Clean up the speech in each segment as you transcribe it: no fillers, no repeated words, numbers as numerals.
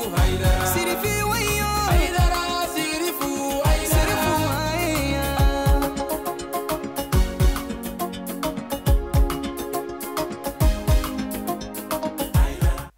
Sirifi wayo Aidara Sirifu Sirifu aya.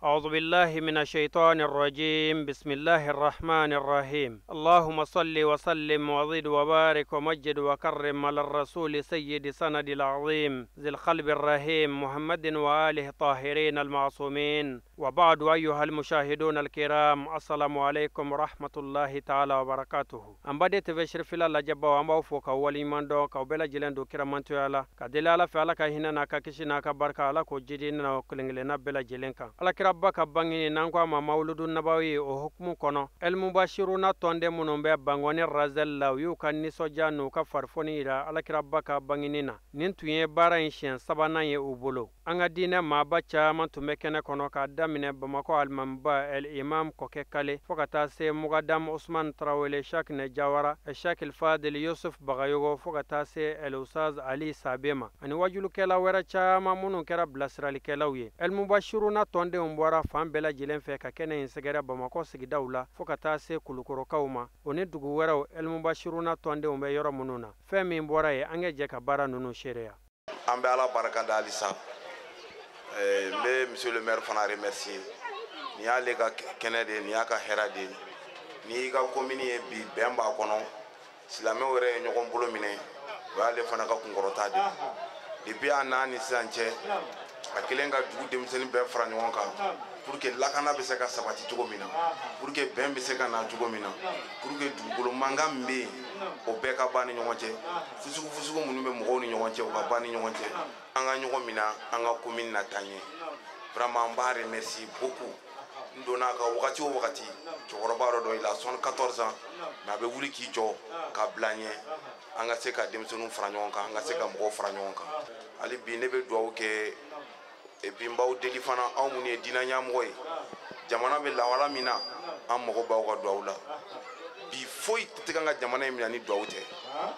أعوذ بالله من الشيطان الرجيم. بسم الله الرحمن الرحيم. اللهم صل وسلم وزد وبارك ومجد وكرم على الرسول سيد سند العظيم ذي القلب الرحيم محمد وآله الطاهرين المعصومين. وبعد، أيها المشاهدون الكرام، السلام عليكم ورحمة الله تعالى وبركاته. An baden TV Sirifila lajɛbaw, an b'aw fo k'aw waleɲuman dɔn, k'aw bɛɛ lajɛlen don kiramantoya la, ka deli Ala fɛ, Ala ka hinɛ n'a ka kisi n'a ka barika, Ala k'o jidi n'a kelen kelenna bɛɛ lajɛlen kan. Alakiraba ka bangeni, n'an ko a ma Mawuludu Nabawi, o hukumu kɔnɔ, Elmubashiruna tɔnden minnu bɛ Bangɔni Razel la, u y'u ka nisɔndiya n'u ka farifoni yira Alakiraba ka bangeni na. Nin tun ye baara in siɲɛ sabanan ye u bolo. An ka diinɛ maaba caman tun bɛ kɛnɛ kɔnɔ, k'a daminɛ Bamakɔ alimamiba El Imam Kɔkɛ Kale, fo ka taa se Mugadam Usman Tarawele, Shakine Jawara, Shakil Fadil Yusuf Bagayogo, fo ka taa se El Ustaz Ali Sabe ma, ani wajulukɛla wɛrɛ caman minnu kɛra bilasiralikɛlaw ye. Elmubashiruna tɔndenw bɔra fan bɛɛ lajɛlen fɛ ka kɛnɛ in sɛgɛrɛ, Bamakɔ sigidaw la fo ka taa se Kulukɔrɔkaw ma, o ni dugu wɛrɛw Elmubashiruna tɔndenw bɛ yɔrɔ minnu na. Fɛn min bɔra yen, an ka jɛ ka baara ninnu seereya. An bɛ Ala barika da halisa. N bɛ monsieur le maire fana remercier. Nin y'ale ka kɛnɛ de ye, nin y'a ka hɛrɛ de ye. N'i y'i ka commune ye bi, bɛn b'a kɔnɔ, silamɛw yɛrɛ ye ɲɔgɔn bolo minɛ, o y'ale fana ka kunkɔrɔta de ye. Depuis a n'a ni sisan cɛ, a kelen ka dugu denmisɛnnin bɛɛ fara ɲɔgɔn kan pour que lakana bɛ se ka sabati cogo min na, pour que bɛn bɛ se ka na cogo min na, pour que dugukolo mankan min bɛ yen, o bɛɛ ka ban ni ɲɔgɔn cɛ, fusugu fusugu minnu bɛ mɔgɔw ni ɲɔgɔn cɛ, o ka ban ni ɲɔgɔn cɛ, an ka ɲɔgɔn minɛ, an ka commune na taa ɲɛ. Vraiment, an b'a remercier beaucoup. N donna a ka wagati o wagati, cɛkɔrɔba dɔ don, il a 74 ans, mais a bɛ wuli k'i jɔ ka bila ɲɛ, an ka se ka denmisɛnninw fara ɲɔgɔn kan, an ka se ka mɔgɔw fara ɲɔgɔn kan. Hali bi ne bɛ dugawu kɛ, et puis n b'aw deli fana, aw minnu ye diinɛ ɲɛmɔgɔ ye, jamana bɛ lawala min na, an mago b'aw ka dugawu la bi. Foyi tɛ kan ka jamana in minɛ ni dugawu tɛ,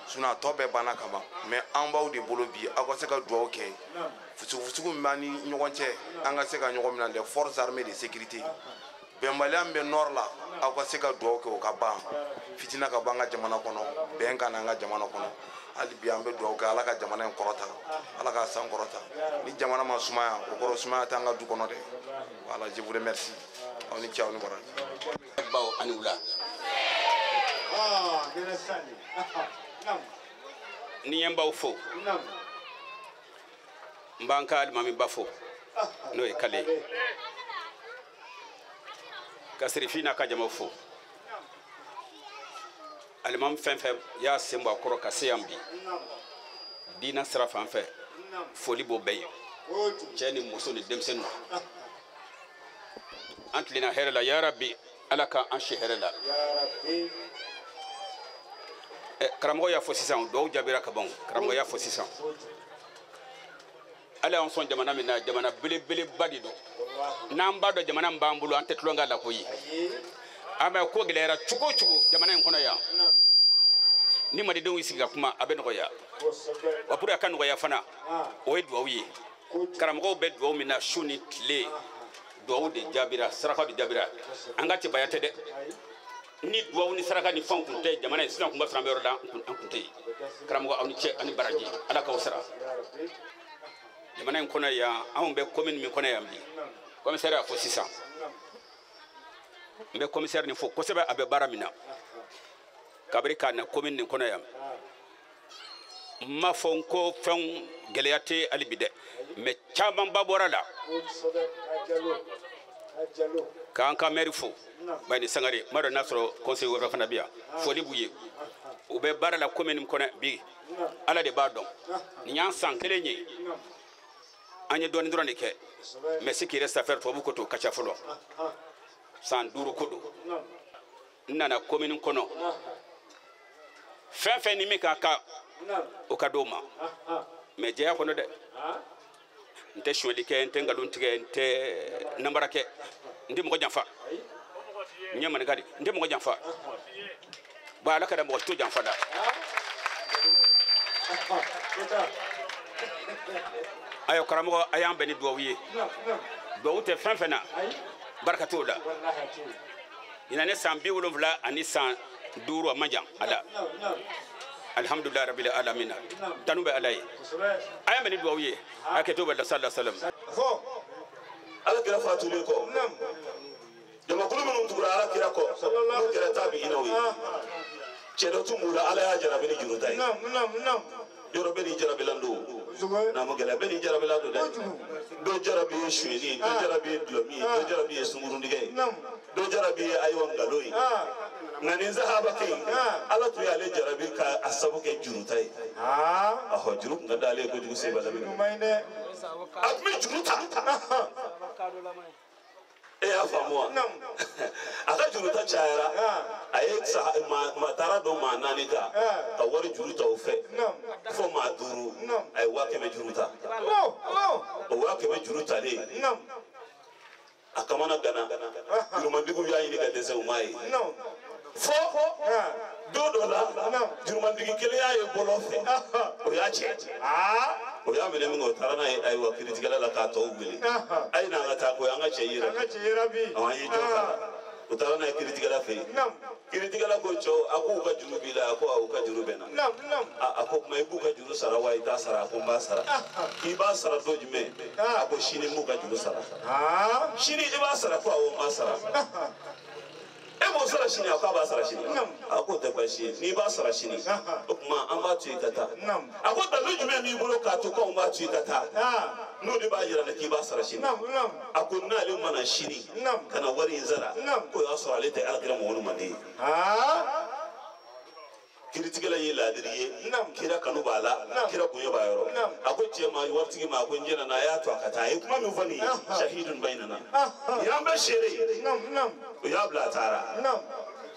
sinon a tɔ bɛɛ banna ka ban. Mais an b'aw de bolo bi, aw ka se ka dugawu kɛ, fusugufusugu min b'an ni ɲɔgɔn cɛ, an ka se ka ɲɔgɔn minɛ, les forces armées de sécurité. Bɛnbaliya min bɛ nord la, aw ka se ka dugawu kɛ, o ka ban, fitina ka bɔ an ka jamana kɔnɔ, bɛn ka na an ka jamana kɔnɔ. Hali bi an bɛ dugawu kɛ, Ala ka jamana in kɔrɔta, Ala ka san kɔrɔta. Ni jamana ma sumaya, o kɔrɔ sumaya t'an ka du kɔnɔ dɛ. Voilà, je vous remercie. Aw ni ce, aw ni baraji. Baw ani wula. Ni ye n baw fo, n b'an ka alimami ba fo, n'o ye Kale ye, ka Sirifi n'a ka jama fo. Alimami fɛn fɛn y'a sen bɔ a kɔrɔ ka se yan bi diinɛ sira fan fɛ, foli b'o bɛɛ ye, cɛ ni muso ni denmisɛnninw. An tilenna hɛrɛ la, yarabi Ala ka an si hɛrɛ la. Karamɔgɔ y'a fɔ sisan, duwawu jaabira ka ban. Karamɔgɔ y'a fɔ sisan, Ala y'an sɔn jamana min na, jamana belebeleba de don. N'an b'a dɔn jamana min b'an bolo, an tɛ tulonkɛ la koyi. An bɛ ko gɛlɛyara cogo o cogo jamana in kɔnɔ yan, ni malidenw y'i sigi ka kuma, a bɛ nɔgɔya wa. Pour a ka nɔgɔya fana, o ye duwawu ye. Karamɔgɔw bɛ duwawu min na su ni tile, duwawu de jaabira, saraka de jaabira. An ka cɛbaya tɛ dɛ. Ni duwawu ni saraka ni fɛnw kun tɛ jamana in sisan, kun b'a sɔrɔ an bɛ yɔrɔ la, an kun tɛ yen. Karamɔgɔ, aw ni cɛ, aw ni baraji, Ala k'aw sara. Jamana in kɔnɔ yan, anw bɛ commune min kɔnɔ yan bi, commissaire y'a fɔ sisan, n bɛ commissaire nin fo kosɛbɛ, a bɛ baara min na kabiri k'a na commune nin kɔnɔ yan. N m'a fɔ n ko fɛnw gɛlɛya tɛ hali bi dɛ, mais camanba bɔra la. K'an ka maire fo, Bayini Sangare, n b'a dɔn n'a sɔrɔ conseil wɛrɛ fana bɛ yan, foli b'u ye, u bɛ baara la commune min kɔnɔ bi, Ala de b'a dɔn. Nin y'an san kelen ye, an ye dɔɔnin dɔrɔn de kɛ, mais ce qui reste à faire, tubabu ko to ka ca fɔlɔ, san 5 ko don. N nana commune kɔnɔ, fɛn fɛn ni min ka kan, o ka d'o ma, mais jɛya kɔnɔ dɛ. N tɛ sonyali kɛ, n tɛ nkalon tigɛ, n tɛ nanbara kɛ, n tɛ mɔgɔ janfa. N ye maninka de, n tɛ mɔgɔ janfa. Bon, Ala kana mɔgɔ to janfa la. Ayiwa karamɔgɔ, a y'an bɛn ni duwawu ye. Duwawu tɛ fɛn fɛn na. Barika t'o la. Ɲinan ne san 75 a man jan a la. Alhamdulilayi rabbil alamina. Tanu bɛ Ala ye. A y'a mɛn ni duwawu ye. Hakɛto bɛ la sallallahu alaihi wasallam. Ala kira fatulen kɔ. Jamakulu minnu tugura Ala kira kɔ. N'o kɛra tabi'inaw ye. Cɛ dɔ tun b'u la Ala y'a jarabi ni juruta ye. Yɔrɔ bɛɛ n'i jarabilan don. Naamu gɛlɛya bɛɛ n'i jarabilan don dɛ. Dɔ jarabi ye sonyɛli ye, dɔ jarabi ye dulɔmin ye, dɔ jarabi ye sunguruntigɛ ye, dɔ jarabi ye ayiwa nkalon ye. Nka nin sahaba kɛ in, Ala tun y'ale jarabi k'a sabu kɛ juruta ye. Ɔhɔ, juru tun ka d'ale ye kojugu seba lamini. A tun bɛ juru ta. E y'a faamu wa? A ka juruta cayara, a ye maa taara don maa 4 kan ka wari juru ta o fɛ fo maa 5, a ye 500 juru ta. O 500 juru talen, a kamana gana, jurumantigiw y'a ɲini ka dɛsɛ u m'a ye. Fo don dɔ la, jurumantigi kelen y'a ye bɔlɔn fɛ, o y'a cɛ. O y'a minɛ min kɛ, o taara n'a ye ayiwa kiiritigɛla la k'a tɔw wele. A ye n'an ka taa koyi, an ka cɛ yera. An ye jɔ k'a la. O taara n'a ye kiiritigɛla fɛ yen. Kiiritigɛla ko cɛw, a k'u ka juru b'i la, a ko awɔ, u ka juru bɛ n na. A ko tuma i b'u ka juru sara wa i t'a sara? A ko n b'a sara. K'i b'a sara don jumɛn? A ko sini n b'u ka juru sara. Sini i b'a sara? Ko awɔ, n b'a sara. E b'o sara sini? A k'a b'a sara sini. A k'o tɛ baasi ye, n'i b'a sara sini, o tuma an b'a to yen ka taa. A ko dalu jumɛn b'i bolo k'a to k'anw b'a to yen ka taa? N'o de b'a jira ne k'i b'a sara sini. A ko n'ale mana sini ka na wari in sara, k'o y'a sɔrɔ ale tɛ Alakira Muhamadu manden ye. Kiiritigɛla ye laadiri ye, kira kanu b'a la, kira bonya b'a yɔrɔ. A ko cɛ ma, waritigi ma, a ko n jɛna n'a y'a to a ka taa. A ye kuma min fɔ nin ye, shahidun bayinana. Nin y'an bɛɛ seere ye. O y'a bila a taara.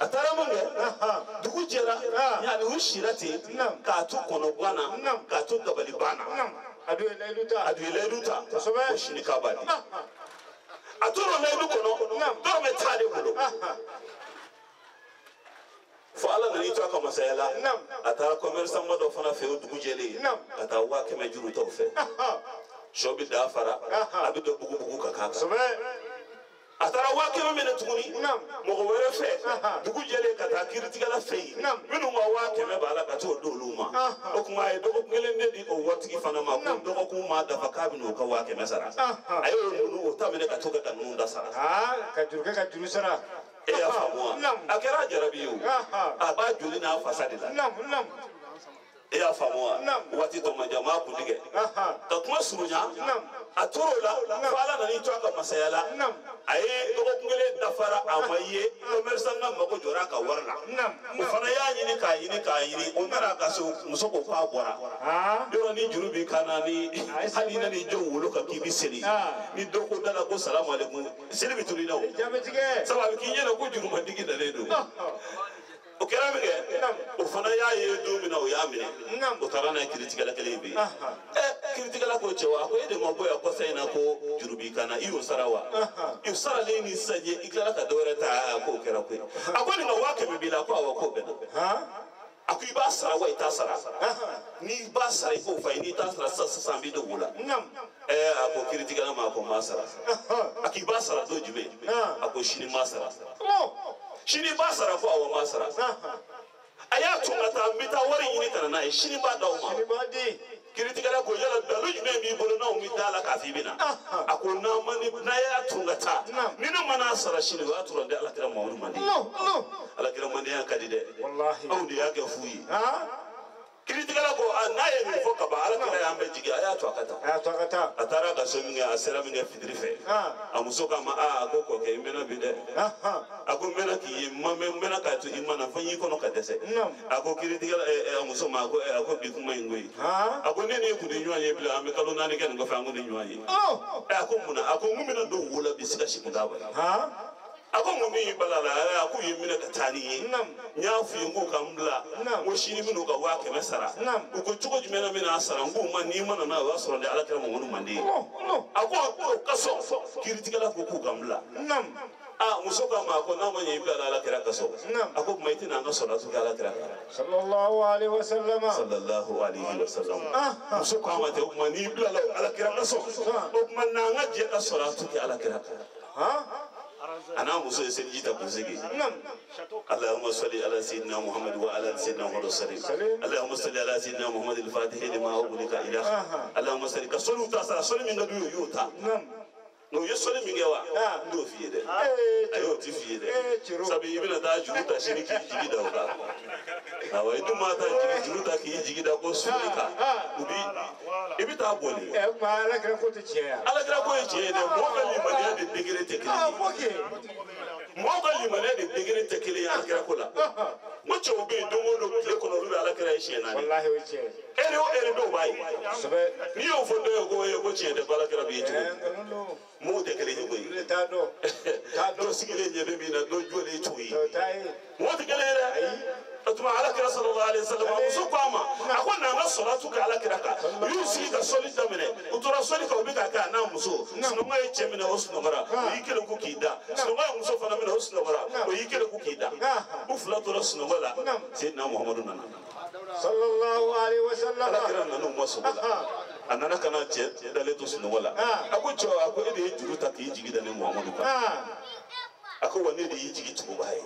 A taara mun kɛ? Dugu jɛra, yanni u sira ten, k'a to kɔnɔguwan na, k'a to dabaliban na. A dun ye layidu ta. Ko sini k'a b'a di. A tora layidu kɔnɔ, dɔrɔmɛ t'ale bolo. Fo Ala nana i to a ka masaya la, a taara commerçant ba dɔ fana fɛ o dugu jɛlen, ka taa 500 juru ta o fɛ. Sɔ bɛ da fara, a bɛ dɔ bugubugu ka k'a kan. A taara 500 minɛ tuguni mɔgɔ wɛrɛ fɛ, dugu jɛlen ka taa kiiritigɛla fɛ yen, minnu ka 500 b'a la ka t'o d'olu ma. O tuma a ye dɔgɔkun kelen de di o waritigi fana ma, ko dɔgɔkun ma dafa k'a bɛ n'o ka 500 sara. A y'o ninnu o ta minɛ ka t'o kɛ ka ninnu da sara. Ka juru kɛ ka juru sara. E y'a faamu wa? A kɛra jarabi ye o. A b'a joli n'a fasa de la. E y'a faamu wa? Waati tɔ man jan, n b'a kun tigɛ. Ka kuma surunya, a tor'o la fo Ala nana i to a ka masaya la. A ye dɔgɔkun kelen dafara, a ma ye commerçant ka mago jɔra a ka wari la. O fana y'a ɲini k'a ɲini k'a ɲini, o nana a ka so, muso ko k'a bɔra. Yɔrɔ ni juru b'i kan na, ni hali nana i jɔ wolo kan k'i bɛ seli, ni dɔ ko da la ko salamu aleykum, seli bɛ tunu i la o. Sabu a bɛ k'i ɲɛna ko jurumantigi nalen don. O kɛra min kɛ, o fana y'a ye don min na, o y'a minɛ, o taara n'a ye kiiritigɛla kelen fɛ yen. Kiiritigɛla ko cɛ, a ko e de ma bɔ yan kɔsa in na ko juru b'i kan na, i y'o sara wa? I saralen ni sisan cɛ, i tilala ka dɔ wɛrɛ ta, k'o kɛra koyi. A ko nin ka 500 b'i la, ko awɔ, k'o bɛ na. A ko i b'a sara wa i t'a sara? N'i b'a sara i k'o fɔ a ye, n'i t'a sara sisan sisan n b'i don wo la. A ko kiiritigɛla ma, a ko n b'a sara. A k'i b'a sara don jumɛn? A ko sini n b'a sara. Sini b'a sara? Ko awɔ, n b'a sara. A y'a to ka taa, n bɛ taa wari ɲini ka na n'a ye, sini b'a d'aw ma. Kiiritigɛla ko yala dalu jumɛn b'i bolo n'anw bɛ da la k'a f'i bɛ na? A ko n'a ma ni n'a y'a to ka taa, ni ne ma n'a sara sini, o y'a tora n tɛ Alakira Muhamadu manden ye. Alakira mandenya ka di dɛ. Anw de y'a kɛ fu ye. Kiiritigɛla ko n'a ye nin fɔ ka ban, Alakira y'an bɛɛ jigin, a y'a to a ka taa. A taara ka so min kɛ, a sera min kɛ fitiri fɛ, a muso k'a ma, a ko kɔkɛ i mɛnna bi dɛ. A ko n mɛnna k'i ye, n mɛnna k'a to i ma na fo n y'i kɔnɔ ka dɛsɛ. A ko kiiritigɛla a muso ma, a ko bi kuma in koyi. A ko ne n'i kun tɛ ɲɔgɔn ye bilen, an bɛ kalo 4 kɛ nin kɔfɛ, an kun tɛ ɲɔgɔn ye. A ko mun na? A ko n kun bɛna don wo la bi, siga si kun t'a bali. A ko mun min y'i bala la? A k'u ye n minɛ ka taa ni ye. N y'a f'u ye n k'u ka n bila, n ko sini n bɛn'u ka 500 sara. U ko cogo jumɛn na n bɛna sara? N k'u ma n'i ma na n'a ye, o y'a sɔrɔ n tɛ Alakira Muhamadu manden ye. A ko o ka sɔn. Kiiritigɛla ko k'u ka n bila. Muso k'a ma, a ko n'a ma ɲɛ i bila la Alakira ka so. A ko tuma i tɛna an ka sɔrɔdasiw kɛ Alakira kan. Sallallahu alaihi wa sallam. Sallallahu alaihi wa sallam. Muso k'a ma ten, o tuma n'i bila la Alakira ka so, o tuma n'an ka jɛ ka sɔrɔdasiw kɛ Alakira kan. A n'a muso ye seliji ta k'u sigi. Allahumma salli ala sayyidina Muhammad wa ala sayyidina Muhammad sallim. Allahumma salli ala sayyidina Muhammad al-Fatihi lima ughliqa ila. Allahumma salli ka sɔliw ta sara sɔli min ka d'u ye u y'o ta. Nka u ye sɔli min kɛ wa n t'o f'i ye dɛ. Ayi o ti f'i ye dɛ. Sabu i bɛna taa juru ta sini k'i jigi da o kan. Awɔ i dun ma taa juru ta k'i jigi da ko sɔli kan. U bi i bɛ taa boli. Ala kira ko tɛ tiɲɛ ye. Ala kira ko ye tiɲɛ ye dɛ. Mɔgɔw ka limaniya de degré tɛ kelen ye. Mɔgɔw ka limaniya de degré tɛ kelen ye ala kira ko la. N ko cɛw bɛ yen don o don tile kɔnɔ olu bɛ ala kira ye siɲɛ 4. Walahi o ye tiɲɛ ye. Eri o eri dɔw b'a ye. N'i y'o fɔ dɔw ye ko ee ko tiɲɛ tɛ ko ala kira b'i ye cogo di. Mɔgɔw tɛ kelen ye koyi. Dɔ sigilen ɲɛ bɛ min na dɔ jɔlen t'o ye. Mɔgɔw tɛ kelen ye dɛ. O tuma ala kira sallallahu alaihi wasallam muso ko a ma a ko n'an ka sɔlatu kɛ ala kira kan. U y'u sigi ka sɔli daminɛ u tora sɔli kan u bɛ k'a kɛ a n'a muso. Sunɔgɔ ye cɛ minɛ o sunɔgɔra o y'i kelen ko k'i da. Sunɔgɔ ye muso fana minɛ o sunɔgɔra o y'i kelen ko k'i da. U fila tora sunɔgɔ la Seydina Muhamadu nana. Sallallahu alaihi wasallam. Ala kira nana u ma sogo la. A nana ka na cɛ dalen to sunɔgɔ la. A ko cɛ a ko e de ye juru ta k'i jigi da ne Muhamadu kan. A ko wa ne de y'i jigi tuguba ye.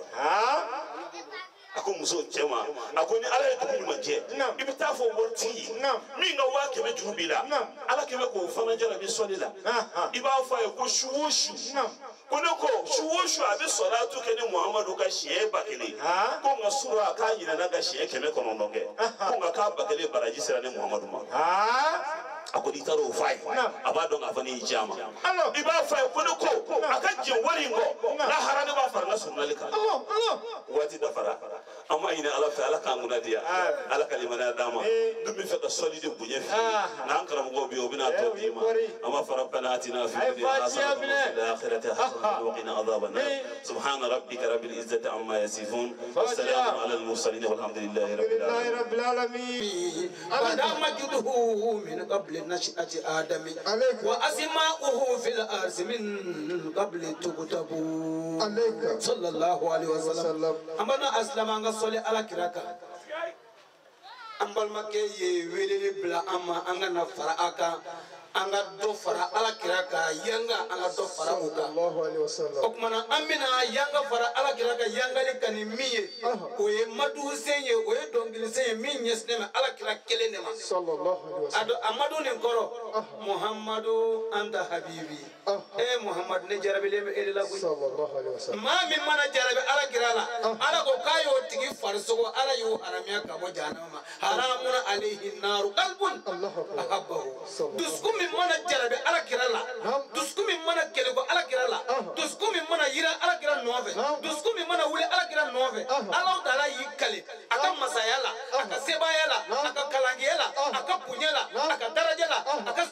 A ko muso cɛ ma a ko ni ala ye dugu ɲuman jɛ i bɛ taa fɔ waritigi ye min ka 100,000 juru b'i la ala kɛmɛ k'o fana jarabi sɔli la i b'a fɔ a ye ko su o su ko ne ko su o su a bɛ sɔlatu kɛ ni Muhamadu ka siɲɛ 1000 ko nka sura a k'a ɲinɛna ka siɲɛ 900 kɛ ko nka k'a 1000 baraji sera ne Muhamadu ma. A ko n'i taara o f'a ye a b'a dɔn k'a fɔ ne y'i ci a ma. I b'a fɔ a ye ko ne ko a ka jɛn wari in kɔ lahara ne b'a fara n ka surunali kan. Waati dafara an b'a ɲini ala fɛ ala k'an kunna diya ala ka limaniya d'an ma dun bɛ fɛ ka sɔli de bonya f'i ye n'an karamɔgɔw bɛ yen o bɛna tɔ d'i ma an b'a fɔ rabbana atina fi dunya hasanatan wa fil akhirati hasanatan wa qina adhaban nar subhana rabbika rabbil izzati amma yasifun wa salamun ala al mursalin walhamdulillahi rabbil alamin. Majduhu min qabli نشأة آدم وأسماؤه في الأرض من قبل تكتب صلى الله عليه وسلم. أمنا أسلم أن صلي على كراكا أمبال مكي ويلي بلا أما أنا فرأكا an ka dɔ fara ala kira kan yanga an ka dɔ fara o kan. O tuma na an bɛna yanga fara ala kira kan yangali ka ni min ye o ye madusen ye o ye dɔnkilisen ye min ɲɛsinnen bɛ ala kira kelen de ma. A dɔn a madu nin kɔrɔ Muhammadu anta habibi muhammadu ne jarabilen bɛ e de la koyi. Maa min mana jarabi ala kira la ala ko k'a y'o tigi farisogo ala y'o haramiya ka bɔ jahanama ma haramun alayhi naaru qalbun ahabbahu. Dusukun min mana jarabi ala kira la dusukun min mana kɛlɛ ko ala kira la dusukun min mana yira ala kira nɔfɛ dusukun min mana wuli ala kira nɔfɛ Alahu taala y'i kale a ka masaya la a ka sebaaya la a ka kalangiya la a ka bonya la a ka daraja la a ka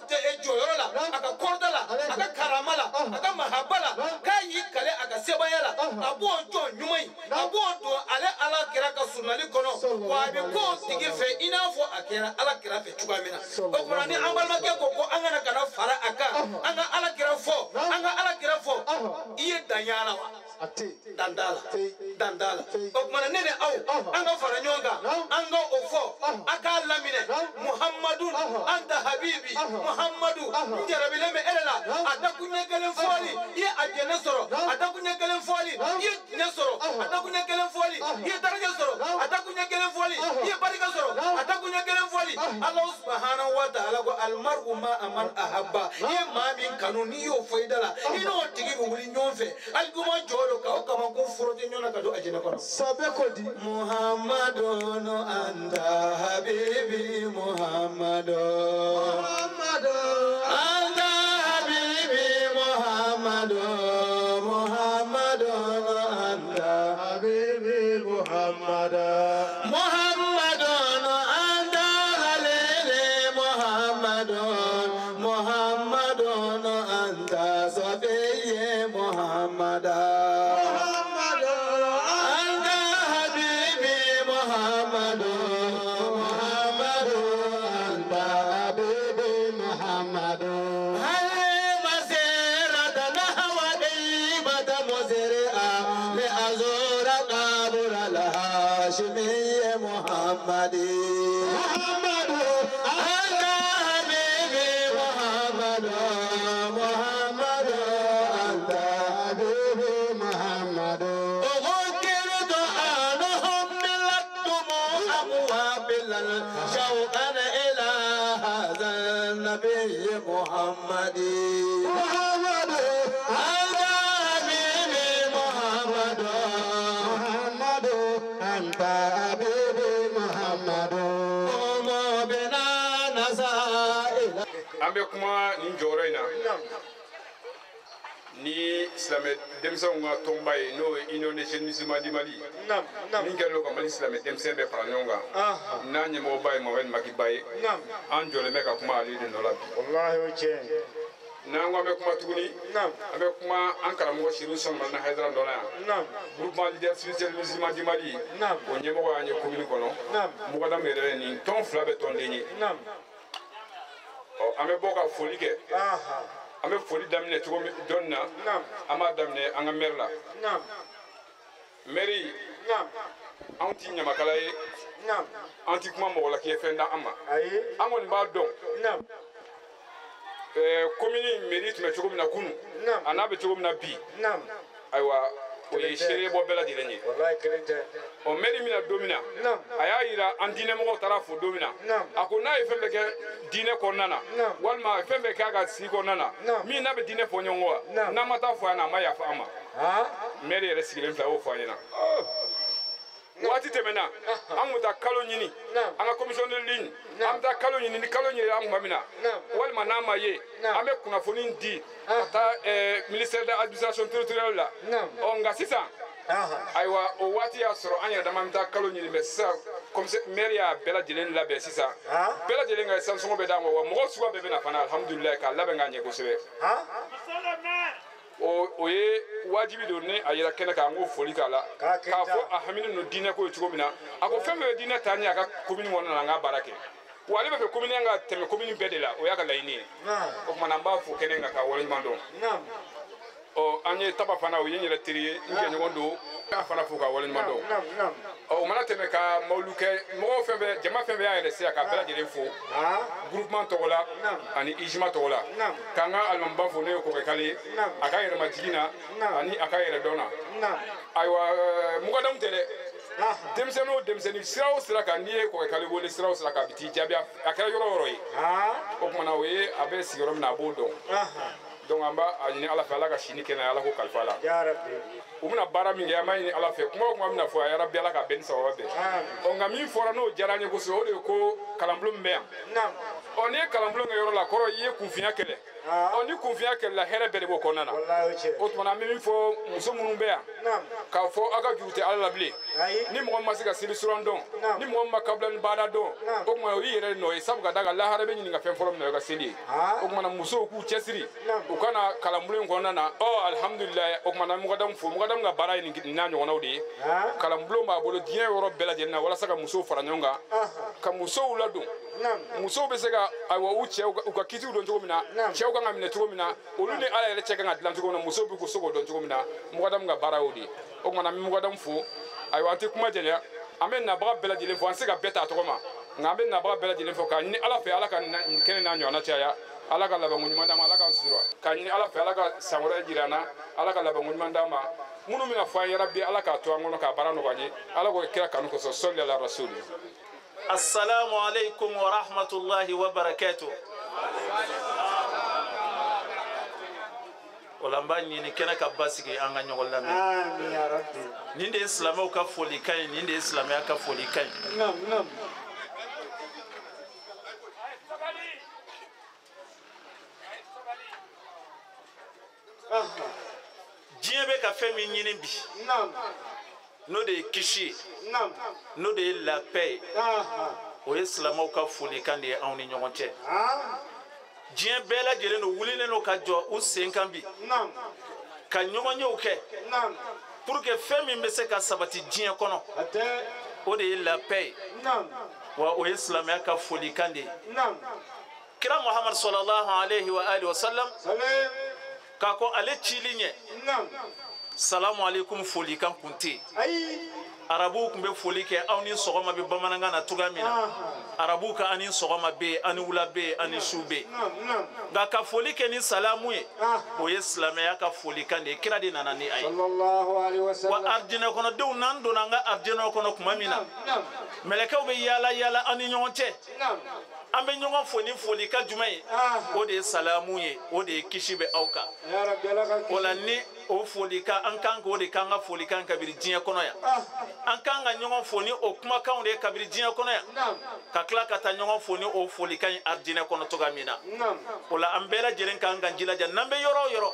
jɔyɔrɔ la a ka kɔrɔta la a ka karama la a ka mahaba la k'a y'i kale a ka sebaaya la a b'o jɔ ɲuman in a b'o don ale ala kira ka sunnali kɔnɔ wa a bɛ k'o tigi fɛ i n'a fɔ a kɛra ala kira fɛ cogoya min na. O tuma ni an balimakɛ ko ko an kana kana fara a kan an ka ala kira fɔ an ka ala kira fɔ i ye dan y'a la wa dan t'a la dan t'a la. O tuma ne ni aw an ka fara ɲɔgɔn kan an ka o fɔ a k'a laminɛ Muhammadu anta habibi Muhammadu n jarabilen bɛ e de la a dakuɲɛ kelen fɔli i ye a jɛnɛ sɔrɔ a dakuɲɛ kelen fɔli i ye diɲɛ sɔrɔ a dakuɲɛ kelen fɔli i ye daraja sɔrɔ a dakuɲɛ kelen fɔli i ye barika sɔrɔ a dakuɲɛ kelen fɔli. Alahu subahanahu wa ta'ala ko almaru ma aman ahabba i ye maa min kanu n'i y'o fɔ i da la i n'o tigi bɛ wuli ɲɔgɔn fɛ alikuma jɔ don k'aw kamakun forote ɲɔgɔn na ka don a jɛnɛ kɔnɔ. Sabe ko di. Muhammadu anta habibi Muhammadu. Muhammadu anta habibi Muhammadu. Muhammadu anta habibi Muhammadu. Muhammadu anta khalili Muhammadu. Muhammadu anta safiyi Muhammadu. Muhammadu anta habibi Muhammadu. Muhammadu anta habibi Muhammadu. هل مسيرة نحو طيبة مسرعة لأزور قبر الهاشمي محمد. Muhammadu أنت حبيبي محمد. محمد أنت habibi شوقا إلى هذا النبي محمد. محمد هذا حبيبي محمد، محمد أنت حبيبي محمد. قوموا بنا نسائل. An bɛ kuma nin jɔyɔrɔ in na ni silamɛ denmisɛnw ka tɔnba ye, n'o ye Union des jeunes musulmans du Mali, min kɛlen don ka Mali silamɛ denmisɛn bɛɛ fara ɲɔgɔn kan, n'a ɲɛmɔgɔba ye Mohamed Makiba ye. An jɔlen bɛ ka kuma ale de nɔ la bi. N'an ko an bɛ kuma tuguni, an bɛ kuma an karamɔgɔ Sirifu Sɔnɔmani Hayidara nɔ la yan, groupement leader spirituel musulman du Mali, o ɲɛmɔgɔ y'an ye commune kɔnɔ. Mugadamu yɛrɛ nin tɔn fila bɛ tɔnden ye. Ɔ, an bɛ bɔ ka foli kɛ. An bɛ foli daminɛ cogo min jɔnni na, an b'a daminɛ an ka maire la. Maire, anw ti ɲamakala ye, an ti kuma mɔgɔ la k'i ye fɛn d'an ma. An kɔni b'a dɔn commune mairie tun bɛ cogo min na kunun, a n'a bɛ cogo min na bi, ayiwa o ye seere bɔ bɛɛ lajɛlen ye. Ɔ, maire min na don min na a y'a yira an diinɛmɔgɔw taara fo don min na, a ko n'a ye fɛn bɛɛ kɛ diinɛ kɔnɔna na, walima a ye fɛn bɛɛ kɛ a ka sigi kɔnɔna na, min n'a bɛ diinɛ fɔ ɲɔgɔn kɔ wa, n'an ma taa fɔ a ɲɛna, a ma yafa an ma. Maire yɛrɛ sigilen filɛ, a y'o fɔ an ɲɛna. Waati tɛmɛna, an kun taa kalo ɲini an ka commission de ligne, an bɛ taa kalo ɲini, ni kalo ɲinira tuma min na, walima n'a ma ye, an bɛ kunnafoni di ka taa ministère de l'administration territoriale la. Ɔ, nka sisan, ayiwa, o waati y'a sɔrɔ an yɛrɛ dama bɛ taa kalo ɲini, mɛ sisan comme maire y'a bɛɛ lajɛlen labɛn sisan, bɛɛ lajɛlen ka sansɔngɔ bɛ d'a ma, wa mɔgɔ suguya bɛɛ bɛ na fana, alihamudulilayi, k'a labɛn k'a ɲɛ kosɛbɛ. O ye wajibi don ni a yera kɛnɛ kan, an k'o foli k'a la, k'a fɔ a haminen don diinɛ ko ye cogo min na. A ko fɛn fɛn bɛ diinɛ taa ɲɛ a ka commune kɔnɔna na, an k'a baara kɛ, wa ale bɛ fɛ commune ka tɛmɛ commune bɛɛ de la, o y'a ka laɲini ye. O tuma na an b'a fo kɛnɛ kan k'a waleɲuman dɔn. Ɔ, an ye taba fana, o ye n yɛrɛ teri ye, n jɛɲɔgɔn don, k'a fana fo k'a waleɲuman dɔn. Ɔ, o mana tɛmɛ ka mawulu kɛ mɔgɔw fɛn fɛn, jama fɛn fɛn y'a yɛrɛ se yan, k'a bɛɛ lajɛlen fo groupement tɔgɔ la ani IJMA tɔgɔ la, k'an ka alimamiba fo, n'o ye Kɔkɛ ye, a ka yɛrɛmajigin na ani a ka yɛrɛdɔn na. Ayiwa, mugadamu tɛ dɛ, denmisɛnnin o denmisɛnnin, sira o sira kan, n'i ye Kɔkɛ wele sira o sira kan, a bɛ t'i jaabi, a kɛra yɔrɔ o yɔrɔ ye. O tuma na o ye a bɛ sigiyɔrɔ min na, a b'o dɔn. Donc an b'a ɲini Ala fɛ, Ala ka sini kɛnɛya, Ala ko kalifa la. U bɛna baara min kɛ, an b'a ɲini Ala fɛ, kuma o kuma bɛna fɔ, a yarabi Ala ka bɛn ni sababa bɛn. Ɔ, nka min fɔra n'o diyara an ye kosɛbɛ, o de ye ko kalanbulon min bɛ yan. Ɔ, n'i ye kalanbulon kɛ yɔrɔ la, kɔrɔ i ye kunfinya kɛlɛ. Ɔ, ni kunfinya kɛlɛla, hɛrɛ bɛɛ de b'o kɔnɔna na. O tuma na an bɛ min fɔ muso minnu bɛ yan, k'a fɔ aw ka juru tɛ Ala la bilen. Ni mɔgɔ min ma se ka seli suran dɔn, ni mɔgɔ min ma kabila ni baara dɔn, o tuma o y'i yɛrɛ nɔ ye, sabu ka d'a kan lahara bɛ ɲininka fɛn fɔlɔ min na, o ye ka seli ye. O tuma na musow k'u cɛsiri, u ka na kalanbulon in kɔnɔna na. Ɔ, alihamudulilayi, o tuma na mugadamu fo, mugadamu ka baara ye nin n'a ɲɔgɔnnaw de ye. Kalanbulon b'a bolo diɲɛ yɔrɔ bɛɛ lajɛlen na, walasa ka musow fara ɲɔgɔn kan, ka musow ladon. Musow bɛ se ka, ayiwa, u cɛw u ka kitiw dɔn cogo min na, cɛw kan ka minɛ cogo min na, olu ni Ala yɛrɛ cɛ kan ka dilan cogo min na, musow bɛ se k'o dɔn cogo min na. Mugadamu ka baara y'o de ye. O tuma na an bɛ mugadamu fo. Ayiwa, an tɛ kuma jɛnɛya, an bɛ nabaga bɛɛ lajɛlen fo, an tɛ se ka bɛɛ ta a tɔgɔ ma, nka an bɛ nabaga bɛɛ lajɛlen fo k'a ɲini Ala fɛ, Ala ka nin kɛnɛ n'a ɲɔgɔnna caya, Ala ka labanko ɲuman d'an ma, Ala k'an sutura, k'a ɲini Ala fɛ, Ala ka san wɛrɛ jira an na, Ala ka labanko ɲuman d'an ma. Minnu bɛna fɔ an yarabi, Ala k'a to an kɔnɔ k'a baara nɔgɔya an ye, Ala k'o kira kanu kosɔn, sɔli ala rasuli. Assalamu alaikum wa rahmatullahi wa barakatuh. O la n b'a ɲini kɛnɛ ka basigi, an ka ɲɔgɔn lamɛn. Nin de ye silamɛw ka folikan ye, nin de ye silamɛya ka folikan ye. Diɲɛ bɛ ka fɛn min ɲini bi, n'o de ye kisi ye, n'o de ye la paix ye, o ye silamɛw ka folikan de ye anw ni ɲɔgɔn cɛ. Diɲɛ bɛɛ lajɛlen don wulilen don ka jɔ u sen kan bi, ka ɲɔgɔnyew kɛ pour que fɛn min bɛ se ka sabati diɲɛ kɔnɔ, o de ye la paix ye, wa o ye silamɛya ka folikan de ye. Kira Muhammad sallallahu alaihi wa alihi wa sallam k'a ko ale cili ɲɛ, salamu alaikum folikan kun tɛ yen. Arabuw tun bɛ foli kɛ aw ni sɔgɔma bɛ bamanankan na cogoya min na, arabuw ka ani sɔgɔma bɛ yen, ani wula bɛ yen, ani su bɛ yen. Nka ka foli kɛ ni salamu ye, o ye silamɛya ka folikan de ye, kira de nana ni a ye. Wa arijinɛ kɔnɔdenw, n'an donna an ka arijinɛw kɔnɔ tuma min na, mɛlɛkɛw bɛ yaala yaala an ni ɲɔgɔn cɛ, an bɛ ɲɔgɔn fo ni folikan jumɛn ye? O de ye salamu ye, o de ye kisi bɛ aw kan. O la ni o folikan, an kan k'o de k'an ka folikan kabiri diɲɛ kɔnɔ yan. An kan ka ɲɔgɔn fo ni o kumakanw de ye kabiri diɲɛ kɔnɔ yan, ka tila ka taa ɲɔgɔn fo ni o folikan ye arijinɛ kɔnɔ cogoya min na. O la an bɛɛ lajɛlen k'an kan jilaja, n'an bɛ yɔrɔ o yɔrɔ,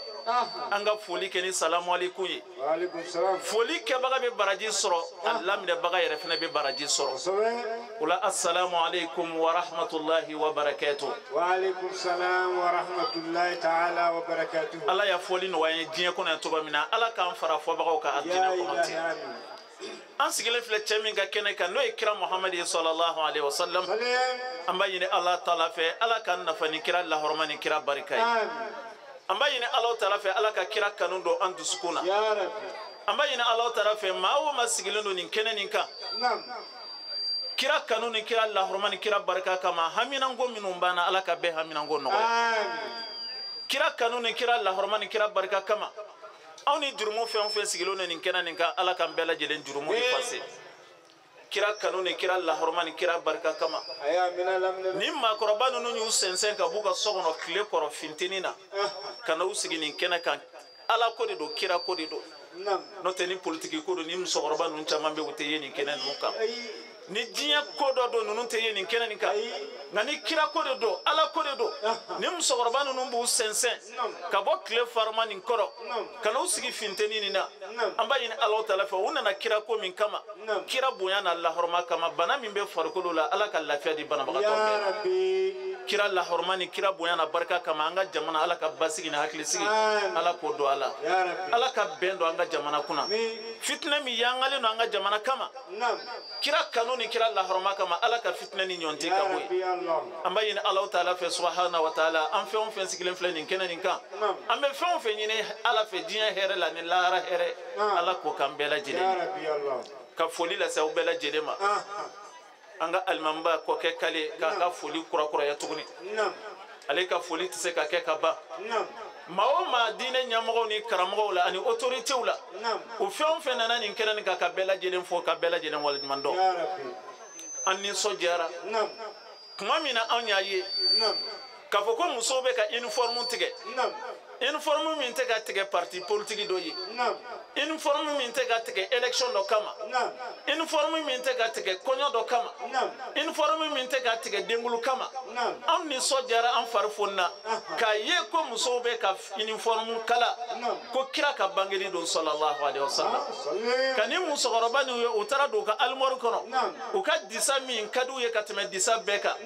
an ka foli kɛ ni salamu aleykum ye. Foli kɛbaga bɛ baraji sɔrɔ, a laminɛbaga yɛrɛ fana bɛ baraji sɔrɔ. O la asalamu aleykum wa rahmatulahi wa barakatuh. Wa aleykum salam wa rahmatulahi ta'ala wa barakatuh. Ala y'a fɔli nɔgɔya an ye diɲɛ kɔnɔ yan cogoya min na, Ala k'an fara fɔbagaw kan arijinɛ kɔnɔ ten. An sigilen filɛ cɛ min ka kɛnɛ kan, n'o ye kira Muhamadu ye sallallahu alaihi wa sallam. An b'a ɲini Ala taala fɛ, Ala k'an nafa ni kira lahɔrɔma ni kira barika ye. An b'a ɲini Ala taala fɛ, Ala ka kira kanu don an dusukun na. An b'a ɲini Ala taala fɛ, maa o maa sigilen don nin kɛnɛ nin kan, kira kanu ni kira lahɔrɔma ni kira barika kama, haminanko minnu b'an na, Ala ka bɛɛ haminanko nɔgɔya. Kira kanu ni kira lahɔrɔma ni kira barika kama, aw ni jurumu fɛn o fɛn sigilen don nin kɛnɛ nin kan, Ala k'an bɛɛ lajɛlen jurumu efase. Kira kanu ni kira lahɔrɔma ni kira barika kama, ni maakɔrɔba ninnu y'u sɛnsɛn ka b'u ka so kɔnɔ tile kɔrɔ finteni na, ka na u sigi nin kɛnɛ kan, Ala ko de don, kira ko de don. N'o tɛ ni politiki ko don, ni musokɔrɔba ninnu caman bɛ yen, u tɛ ye nin kɛnɛ ninnu kan. Ni diɲɛ ko dɔ don, ninnu tɛ ye nin kɛnɛ nin kan. Nka ni kira ko de don, Ala ko de don, ni musokɔrɔba ninnu b'u sɛnsɛn ka bɔ tile farima nin kɔrɔ, ka n'u sigi finteni nin na, an b'a ɲini Ala taala fɛ, u nana kira ko min kama, kira bonya n'a lahɔrɔma kama, bana min bɛ farikolo la, Ala ka lafiya di banabagatɔ bɛɛ ma. Kira lahɔrɔma ni kira bonya n'a barika kama, an ka jamana, Ala ka basigi ni hakilisigi, Ala k'o don a la. Ala ka bɛn don an ka jamana kunna. Fitinɛ min yangalen don an ka jamana kama, kira kanu ni kira lahɔrɔma kama, Ala ka fitinɛ ni ɲɔnti ka bɔ yen. An b'a ɲini Ala taala fɛ subahana wa taala, an fɛn o fɛn sigilen filɛ nin kɛnɛ nin kan, an bɛ fɛn o fɛn ɲini Ala fɛ diɲɛ hɛrɛ la ni lahara hɛrɛ, Ala k'o k'an bɛɛ lajɛlen ye. Ka foli lase aw bɛɛ lajɛlen ma. An ka alimamiba kɔkɛ kale k'a ka foli kurakuraya tuguni. Ale ka foli tɛ se ka kɛ ka ban. Maa o maa diinɛ ɲɛmɔgɔw ni karamɔgɔw la ani autoritéw la, o fɛn o fɛn nana nin kɛnɛ nin kan, ka bɛɛ lajɛlen fo, ka bɛɛ lajɛlen waleɲuman dɔn. An nisɔndiyara tuma min na anw y'a ye k'a fɔ ko musow bɛ ka uniforme tigɛ, uniforme min tɛ ka tigɛ parti politique dɔ ye, uniforme min tɛ ka tigɛ élection dɔ kama, uniforme min tɛ ka tigɛ kɔɲɔ dɔ kama, uniforme min tɛ ka tigɛ denkulu kama. Anw nisɔndiyara, an fari fonina k'a ye ko musow bɛ ka uniforme kala ko kira ka bangeli don sallallahu alaihi wasallam. Ka ni musokɔrɔba ninnu ye, u taara don u ka alimɔri kɔnɔ, u ka disa min ka d'u ye ka tɛmɛ disa bɛɛ kan,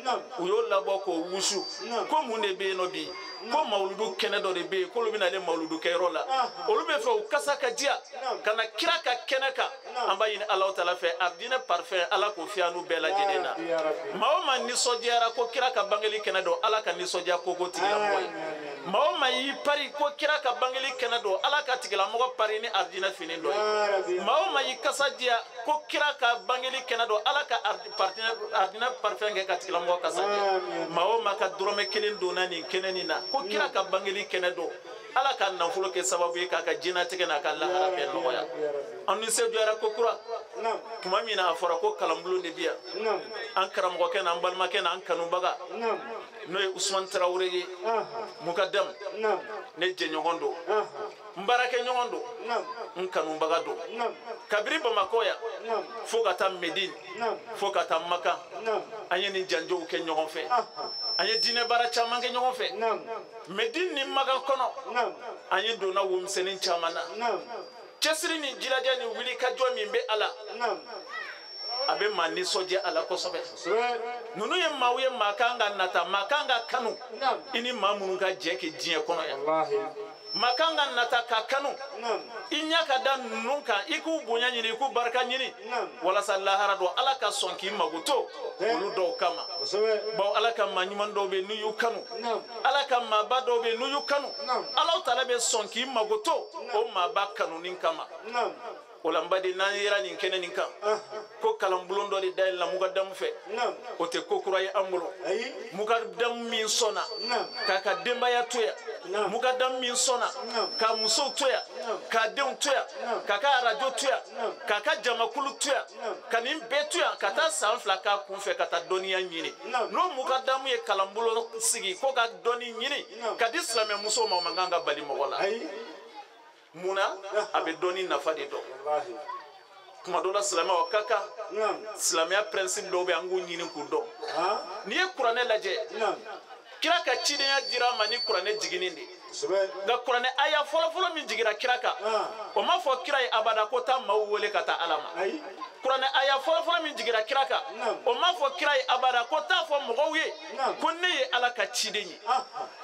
u y'o labɔ k'o wusu. Ko mun de bɛ yen nɔ bi? Ko mawuludu kɛnɛ dɔ de bɛ yen, k'olu bɛ nalen mawuludu kɛyɔrɔ la, olu bɛ fɛ u kasa ka diya ka na kira ka kɛnɛ kan. An b'a ɲini Ala taala fɛ, arijinɛ parfum, Ala k'o fiyɛ an bɛɛ lajɛlen na. Maa o maa nisɔndiyara ko kira ka bangeli kɛnɛ don, Ala ka nisɔndiya koko tigilamɔgɔ ye. Maa o maa y'i pari ko kira ka bangeli kɛnɛ don, Ala ka tigilamɔgɔ pari ni arijinɛ fini dɔ ye. Maa o maa y'i kasa diya ko kira ka bangeli kɛnɛ don, Ala ka arijinɛ parfum kɛ ka tigilamɔgɔ kasa diya. Maa o maa ka dɔrɔmɛ kelen donna nin kɛnɛ nin na ko kira ka bangeli kɛnɛ don, Ala ka nafolo kɛ sababu ye k'a ka diɲɛnatigɛ n'a ka lahara bɛɛ nɔgɔya. An nisɔndiyara ko kura tuma min na a fɔra ko kalanbulon de bi yan, an karamɔgɔkɛ n'an balimakɛ n'an kanubaga, n'o ye Usumani Tarawele ye, mukadamu, ne jɛɲɔgɔn don, n baarakɛɲɔgɔn don, n kanubaga don. Kabiri Bamakɔ yan fo ka taa Medine, fo ka taa Makan, an ye nin janjow kɛ ɲɔgɔn fɛ, an ye diinɛ baara caman kɛ ɲɔgɔn fɛ. Medine ni Makan kɔnɔ, an ye donna womisɛnnin caman na. Cɛsiri ni jilaja ni wulikajɔ min bɛ a la, a bɛ maa nisɔndiya a la kosɛbɛ. Ninnu ye maaw ye, maa kan ka nata, maa kan ka kanu, i ni maa minnu ka jɛ kɛ diɲɛ kɔnɔ yan. Maa kan ka nata ka kanu, i ɲɛ ka da ninnu kan, i k'u bonya ɲini, i k'u barika ɲini, walasa lahara dɔ Ala ka sɔn k'i mago to olu dɔw kama. Bawo Ala ka maa ɲuman dɔw bɛ yen n'u y'u kanu, Ala ka maaba dɔw bɛ yen n'u y'u kanu, Ala taala bɛ sɔn k'i mago to o maaba kanuni kama. O la n baden n'an yera nin kɛnɛ nin kan ko kalanbulon dɔ de dayɛlɛla mukadamu fɛ o tɛ ko kura ye an bolo mukadamu min sɔnna k'a ka denbaya to yan mukadamu min sɔnna k'a musow to yan k'a denw to yan k'a ka arajo to yan k'a ka jamakulu to yan ka nin bɛɛ to yan ka taa san 2 k'a kunfɛ ka taa dɔnniya ɲini n'o mukadamu ye kalanbulon sigi ko ka dɔnni ɲini ka di silamɛmusow ma o man kan ka bali mɔgɔ la munna a bɛ dɔnni nafa de dɔn kuma dɔ la silamɛw ka kan silamɛya principe dɔw bɛ an k'u ɲini k'u dɔn n'i ye kuranɛ lajɛ kira ka cidenya dira a ma ni kuranɛ jiginni de nka kuranɛ aya fɔlɔfɔlɔ min jiginna kira kan o ma fɔ kira ye abada ko taa maaw wele ka taa ala ma kuranɛ aya fɔlɔfɔlɔ min jiginna kira kan o ma fɔ kira ye abada ko taa fɔ mɔgɔw ye ko ne ye ala ka ciden ye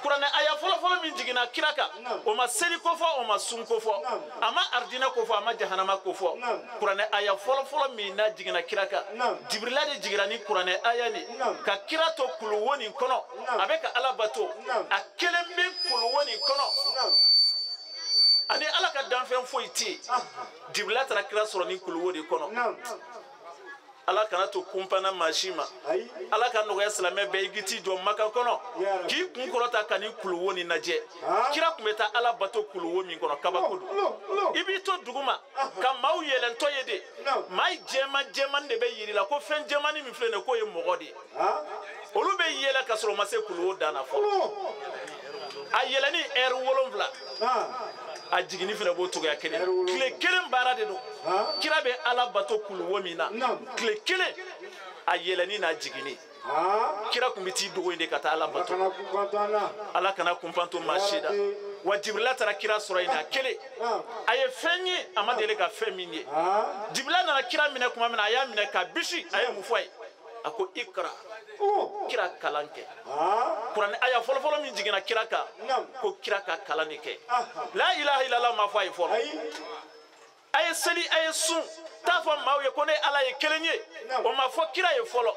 kuranɛ aya fɔlɔfɔlɔ min jiginna kira kan o ma seli ko fɔ o ma sun ko fɔ a ma arijinɛ ko fɔ a ma jahanama ko fɔ kuranɛ aya fɔlɔfɔlɔ min n'a jiginna kira kan jibirila de jiginna ni kuranɛ aya nin ka kira to kuluwo nin kɔnɔ a bɛ ka ala bato a kelen bɛ kuluwo nin kɔnɔ ani ala ka danfɛn foyi tɛ yen jibirila taara kira sɔrɔ ni kuluwo de kɔnɔ ala kana to kunpanna maa si ma ala ka nɔgɔya silamɛ bɛɛ i k'i t'i jɔ makan kɔnɔ k'i kun kɔrɔta ka nin kuluwo nin lajɛ kira tun bɛ taa ala bato kuluwo min kɔnɔ kabako don i b'i to duguma ka maaw yɛlɛntɔ ye de maa jɛman jɛman de bɛ yiri la ko fɛn jɛmanni min filɛ nin ye k'o ye mɔgɔ de ye olu bɛ yɛlɛ ka sɔrɔ u ma se kuluwo dan na fɔlɔ a yɛlɛnni ɛri 7 a jiginni fana b'o cogoya kelen tile kelen baara de don kira bɛ ala bato kuluwo min na tile kelen a yɛlɛnni n'a jiginni kira tun bɛ t'i dogo yen de ka taa ala bato ala kana kunpan to maa si la wa jibirila taara kira sɔrɔ yen a kelen a ye fɛn ye a ma deli ka fɛn min ye jibirila nana kira minɛ tuma min na a y'a minɛ ka bisi a ye mun fɔ a ye a ko ikra kira kalan kɛ kuranɛ aya fɔlɔfɔlɔ min jiginna kira kan ko kira ka kalan de kɛ la ilaha illallah ma fɔ a ye fɔlɔ a ye seli a ye sun t'a fɔ maaw ye ko ne ala ye kelen ye o ma fɔ kira ye fɔlɔ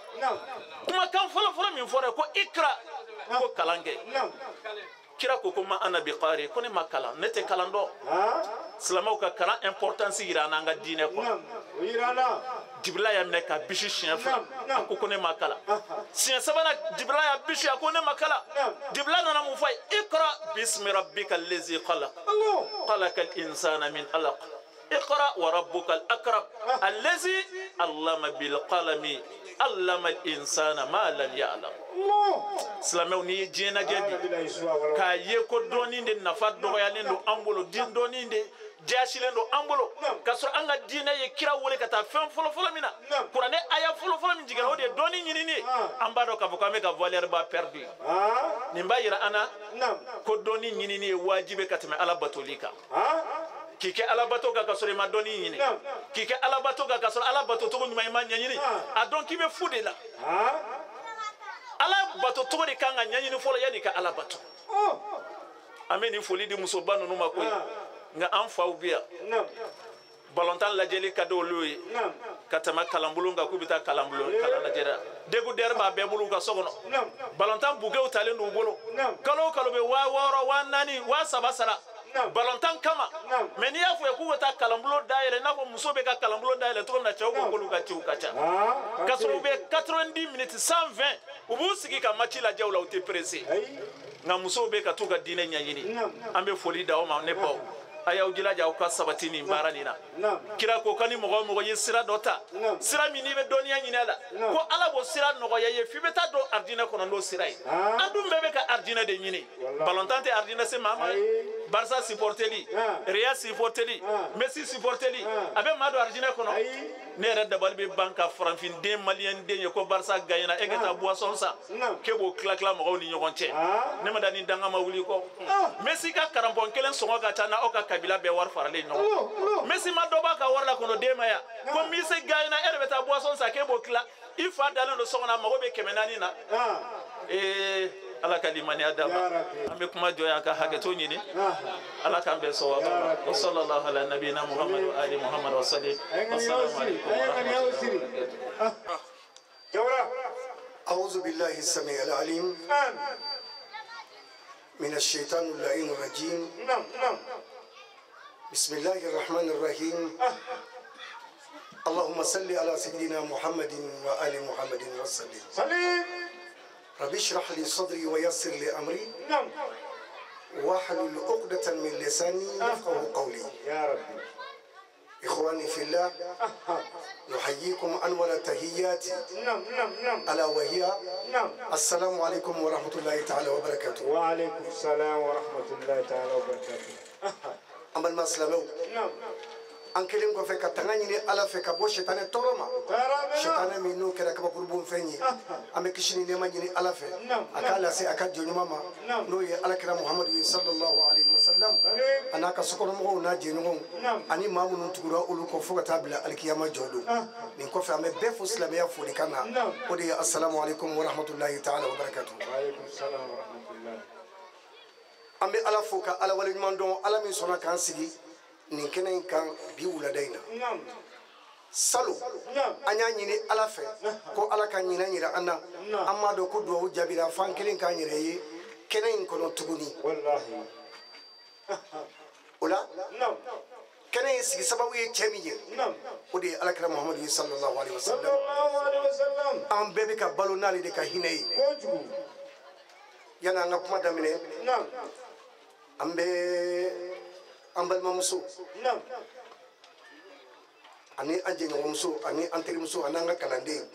kumakan fɔlɔfɔlɔ min fɔra ko ikra ko kalan kɛ kira ko ko ma ana bi qari ko ne ma kalan ne tɛ kalan dɔn silamɛw ka kalan importance yira an ka diinɛ kɔnɔ jibirila y'a minɛ ka bisi siɲɛ 2 a ko ko ne ma kalan siɲɛ 3nan jibirila y'a bisi a ko ne ma kalan jibirila nana mun fɔ a ye ikra bismi rabbika allazi khalaq khalaqa al-insana min alaq اقرأ وربك الأكرم الذي علم بالقلم علم الإنسان ما لم يعلم. Silamɛw n'i ye diɲɛ lajɛ bi k'a ye ko dɔɔnin de nafa dɔgɔyalen don an bolo dɔɔnin de jasilen don an bolo k'a sɔrɔ an ka diinɛ ye kira wele ka taa fɛn fɔlɔfɔlɔ min na kuranɛ aya fɔlɔfɔlɔ min jiginna o de ye dɔɔnin ɲinini ye an b'a dɔn k'a fɔ k'an bɛ ka valeur ba perdu nin b'a yira an na ko dɔɔnin ɲinini ye wajibi ka tɛmɛ ala batoli kan. K'i kɛ ala bato kan ka sɔrɔ i ma dɔnni ɲini k'i kɛ ala bato kan ka sɔrɔ ala bato cogo ɲuman i ma ɲɛɲini a dɔn k'i bɛ fu de la ala bato cogo de kan ka ɲɛɲini fɔlɔ yanni ka ala bato an bɛ nin foli di musoba ninnu ma koyi nka an faw bɛ yan balontan lajɛli ka di olu ye ka tɛmɛ kalanbulon kan k'u bɛ taa kalanbulon kalan lajɛ degudɛri b'a bɛɛ bolo u ka so kɔnɔ balontan bukew talen d'u bolo kalo o kalo bɛ 6000 4000 3000 sara balontan kama mɛ n'i y'a fɔ ye k'u ka taa kalanbulon dayɛlɛ i n'a fɔ muso bɛ ka kalanbulon dayɛlɛ cogo min na cɛw ko k'olu ka ciw ka ca k'a sɔrɔ u bɛ 90 minutes 120 u b'u sigi ka match lajɛ o la u tɛ pressé nka musow bɛ ka t'u ka diinɛ ɲɛɲini an bɛ foli d'aw ma ne baw a y'aw jilaja aw ka sabati nin baara nin na kira ko ka ni mɔgɔ o mɔgɔ ye sira dɔ ta sira min n'i bɛ dɔnniya ɲini a la ko ala b'o sira nɔgɔya i ye f'i bɛ taa don arijinɛ kɔnɔ n'o sira ye an dun bɛɛ bɛ ka arijinɛ de ɲini balontan tɛ arijinɛ se maa ma dɛ Barça supporteli Real supporteli Messi supporteli a bɛ maa don arijinɛ kɔnɔ ne yɛrɛ dabali bɛ ban ka farafinden maliyɛn den ye ko Barça gagnera e ka taa boisson san k'e b'o tila tila mɔgɔw ni ɲɔgɔn cɛ ne ma da ni danga ma wuli kɔ Messi ka karanpɔn kelen sɔngɔ ka ca n'aw ka kabila bɛɛ wari faralen ɲɔgɔn Messi ma dɔ b'a ka wari la kɔnɔ den ma yan ko Messi gagnera e de bɛ taa boisson san k'e b'o tila i fa dalen don so kɔnɔ a mago bɛ 400 na ee ala ka limaniya d'a ma an bɛ kuma jɔ yan ka hakɛto ɲini ala k'an bɛn sawaba ma wa sallallahu ala nabiyina muhammad wa ali muhammad wa sallim assalamu alaikum wa rahmatullahi wa barakatuh. أعوذ بالله السميع العليم من الشيطان اللعين الرجيم. بسم الله الرحمن الرحيم. اللهم صل على سيدنا محمد وآل محمد وسلم. سليم. رب اشرح لي صدري ويسر لي أمري. نعم. واحلل عقدة من لساني يفقه قولي. يا ربي. إخواني في الله، نحييكم أنور التحيات. نعم نعم نعم. ألا وهي نعم. السلام عليكم ورحمة الله تعالى وبركاته. وعليكم السلام ورحمة الله تعالى وبركاته. أما المسلمون. نعم. An kelen kɔfɛ ka tanga ɲini Ala fɛ ka bɔ sitanɛ tɔɔrɔ ma, sitanɛ min n'o kɛra kabakurubon fɛn ye, an bɛ kisi ni nɛɛma ɲini Ala fɛ a k'a lase a ka jɔn ɲuman ma, n'o ye Alakira Muhamadu ye sallallahu alayhi wa sallam, a n'a ka sokɔnɔmɔgɔw n'a jɛɲɔgɔnw ani maa minnu tugura olu kɔ fo ka taa bila alikiyama jɔ don. Nin kɔfɛ an bɛ bɛɛ fo silamɛya folikan na, o de ye asalamu aleykum wa rahmatulahi ta'ala wa barakatuhu. An bɛ Ala fo ka Ala waleɲuman dɔn, Ala min sɔnna k'an sigi nin kɛnɛ in kan bi wulada in na. Salon an y'a ɲini Ala fɛ ko Ala ka ɲinɛ yira an na, an m'a dɔn ko duwawu jaabira f'an kelen k'an yɛrɛ ye kɛnɛ in kɔnɔ tuguni. O la kɛnɛ in sigi sababu ye cɛ min ye, o de ye Alakira Muhamadu ye sallallahu alaihi wa sallam. An bɛɛ bɛ ka balo n'ale de ka hinɛ ye. Yanni an ka kuma daminɛ, an bɛ an balimamuso ani an jɛɲɔgɔnmuso ani an terimuso ani an ka kalanden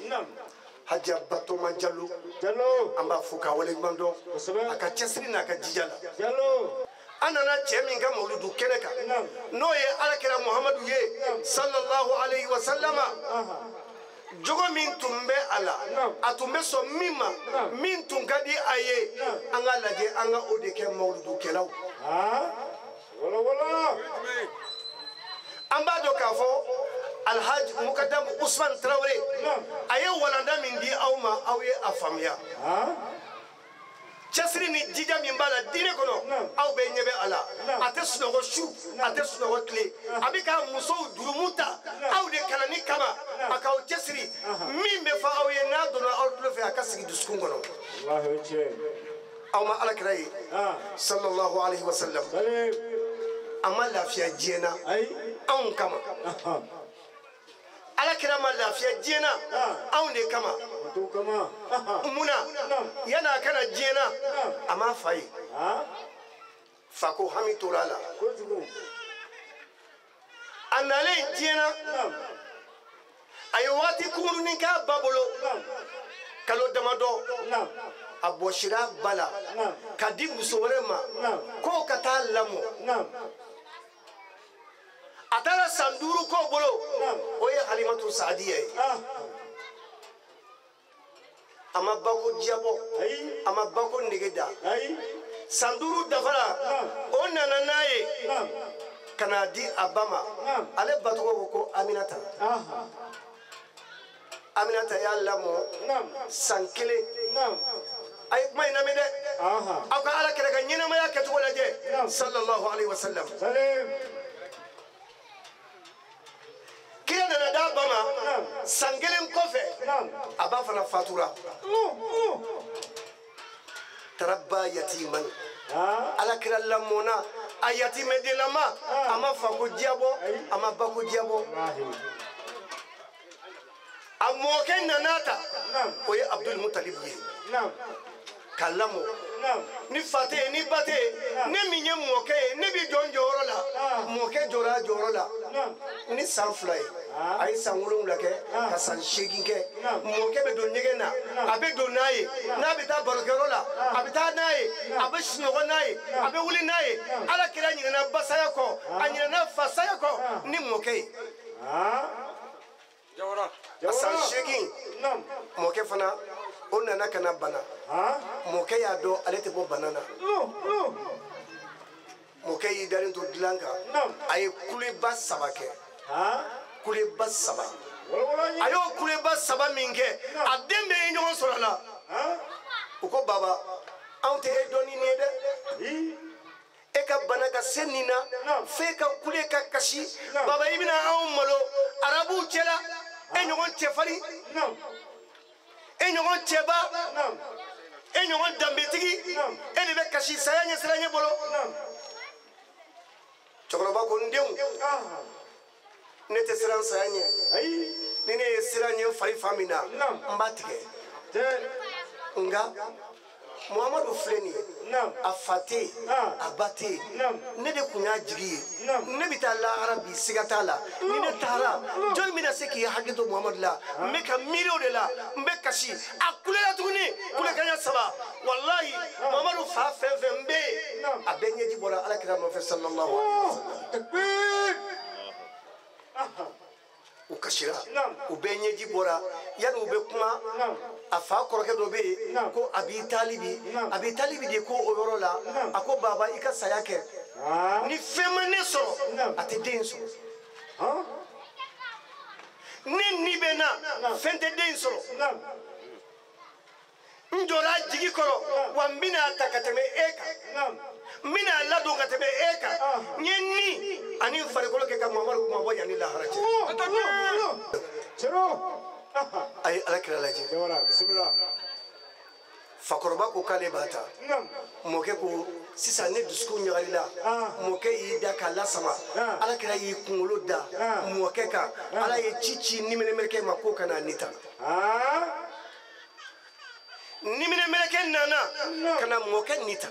Haja Batoma Jalo, an b'a fo k'a waleɲuman dɔn a ka cɛsiri n'a ka jija la. An nana cɛ min ka mawuludu kɛnɛ kan, n'o ye Alakira Muhamadu ye sallallahu alayhi wa sallama, jogo min tun bɛ a la, a tun bɛ sɔn min ma, min tun ka di a ye, an ka lajɛ an ka o de kɛ mawuludukɛlaw. An b'a dɔn k'a fɔ Alhaji Mukadamu Usman Tarawele a ye walanda min di aw ma, aw ye a faamuya. Cɛsiri ni jija min b'a la diinɛ kɔnɔ, aw bɛɛ ɲɛ bɛ a la. A tɛ sunɔgɔ su, a tɛ sunɔgɔ tile, a bɛ ka musow jurumu ta aw de kalanni kama. A k'aw cɛsiri, min bɛ fɔ aw ye n'a donna aw tulo fɛ, a ka sigi dusukun kɔnɔ. Aw ma Alakira ye sallallahu alayhi wa sallam, a ma lafiya diɲɛ na anw kama. Alakira ma lafiya diɲɛ na anw de kama. Munna yanni a ka na diɲɛ na, a m'a fa ye, fa ko hami tora a la. A nalen diɲɛ na, a ye waati kunkurunin k'a ba bolo, kalo damadɔ, a bɔsira ba la ka di muso wɛrɛ ma k'o ka taa lamɔ. A taara san 5 k'o bolo, o ye Halimatu Saadiya ye. A ma bako diyabɔ, a ma bako nege da. San 5 dafara, o nana n'a ye ka n'a di a ba ma. Ale ba tɔgɔ ko Aminata. Aminata y'a lamɔ san 1. A ye kuma in lamɛn dɛ, aw ka Ala kɛrɛ ka ɲɛnamaya kɛcogo lajɛ sallallahu alayhi wa sallam. Kira nana d'a ba ma san 1 kɔfɛ, a ba fana fatura. Taraba yatiman, Ala kira lamɔna a yatimɛdenlama, a ma fa ko diyabɔ, a ma ba ko diyabɔ. A mɔkɛ nana ta, o ye Abdul Mutalib ye k'a lamɔ. Ni fa tɛ yen, ni ba tɛ yen, ne min ye mɔkɛ ye, ne b'i jɔ n jɔyɔrɔ la. Mɔkɛ jɔra a jɔyɔrɔ la ni san 2 ye, a ye san 7 kɛ ka san 8 kɛ. Mɔkɛ bɛ don ɲɛgɛn na, a bɛ don n'a ye, n'a bɛ taa barokɛyɔrɔ la, a bɛ taa n'a ye, a bɛ sunɔgɔ n'a ye, a bɛ wuli n'a ye. Ala kira ɲinɛna basaya kɔ, a ɲinɛna fasaya kɔ ni mɔkɛ ye. A san 8, mɔkɛ fana o nana ka na bana. Mɔkɛ y'a dɔn ale tɛ bɔ bana na. Mɔkɛ y'i dalen to dilan kan, a ye kuleba 3 kɛ. Kuleba 3. A y'o kuleba 3 min kɛ, a den bɛɛ ye ɲɔgɔn sɔrɔ a la. U ko baba, anw tɛ e dɔn ni nin ye dɛ. E ka bana ka se nin na, f'e ka kule ka kasi. Baba, i bɛna anw malo arabuw cɛla, e ɲɔgɔn cɛfarin, e ɲɔgɔn cɛba, e ɲɔgɔn danbetigi, e de bɛ kasi saya ɲɛsiranɲɛ bolo. Cɛkɔrɔba ko n denw ne tɛ siran saya ɲɛ ni ne ye siran ɲɛ n fari fan min na n b'a tigɛ nka Muhamadu filɛ nin ye a fa tɛ yen a ba tɛ yen ne de kun y'a jigi ye ne bɛ taa lahara bi siga t'a la ni ne taara jɔnni bɛna se k'i hakili to Muhamadu la n bɛ ka miiri o de la n bɛ kasi a kulela tuguni kulekan ɲɛ saba walahi Muhamadu fa fɛn fɛn bɛ yen a bɛɛ ɲɛji bɔra Ala kira nɔfɛ sallallahu alaihi wa sallam u kasira u bɛɛ ɲɛji bɔra yanni u bɛ kuma a fa kɔrɔkɛ dɔ bɛ yen ko Abi Talibi Abi Talibi de ko o yɔrɔ la a ko baba i ka saya kɛ ni fɛn ma ne sɔrɔ a tɛ den sɔrɔ ne ni bɛ n na fɛn tɛ den sɔrɔ n jɔra a jigi kɔrɔ wa n bɛna a ta ka tɛmɛ e kan n bɛna a ladon ka tɛmɛ e kan n ye ni ani n farikolo kɛ ka Muhamadu kuma bɔ yanni lahara cɛ. A ye Ala kira lajɛ fakɔrɔba ko k'ale b'a ta mɔkɛ ko sisan ne dusukun ɲagalila mɔkɛ y'i da k'a lasama Ala kira y'i kunkolo da mɔkɛ kan Ala ye ci ci niminɛmɛrɛkɛ ma k'o ka na ni ta niminɛmɛrɛkɛ nana ka na mɔkɛ ni ta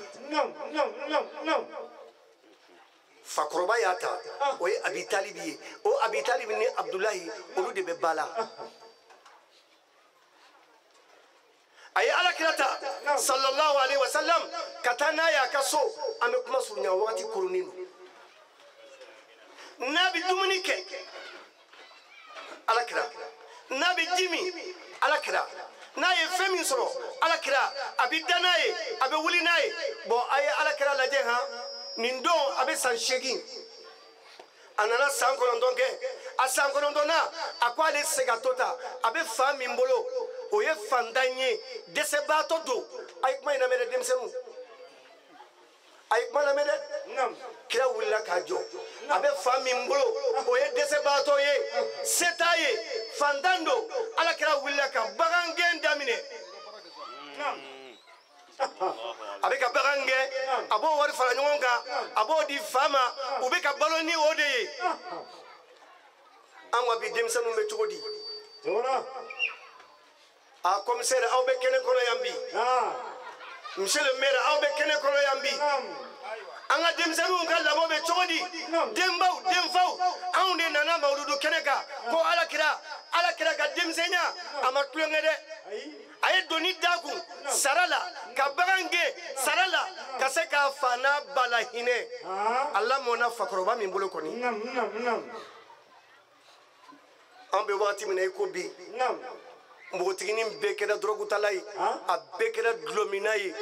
fakɔrɔba y'a ta o ye Abi Talibi ye o Abi Talibi ni Abdulayi olu de bɛ ba la a ye Ala kira ta sallallahu alaihi wa sallam ka taa n'a ye a ka so an bɛ kuma surunya wagati kurunin don n'a bɛ dumuni kɛ Ala kira n'a bɛ ji min Ala kira n'a ye fɛn min sɔrɔ Ala kira a bɛ da n'a ye a bɛ wuli n'a ye bɔn a ye Ala kira lajɛ han nin don a bɛ san 8 a nana san 9 kɛ a san 9 na a ko ale tɛ se ka to tan a bɛ fa min bolo o ye fantan ye dɛsɛbaatɔ don a ye kuma in lamɛn dɛ denmisɛnninw a ye kuma lamɛn dɛ kira wulila k'a jɔ a bɛ fa min bolo o ye dɛsɛbaatɔ ye se t'a ye fantan don Ala kira wulila ka bagan gɛn daminɛ a bɛ ka bagan gɛn a b'o wari fara ɲɔgɔn kan a b'o di fa ma u bɛ ka balo ni o de ye an ka bi denmisɛnninw bɛ cogo di a commissaire aw bɛ kɛnɛ kɔnɔ yan bi monsieur le maire aw bɛ kɛnɛ kɔnɔ yan bi an ka denmisɛnninw ka lamɔ bɛ cogo di denbaw denfaw anw de nana mawuludu kɛnɛ kan ko Ala kira ka denmisɛnya a ma tulonkɛ dɛ a ye doni d'a kun sara la ka bagan gɛn sara la ka se k'a fa n'a ba la hinɛ a lamɔna fakɔrɔba min bolo kɔni an bɛ wagati min na i ko bi npogotiginin bɛɛ kɛra dɔrɔgutala ye a bɛɛ kɛra dulɔminna ye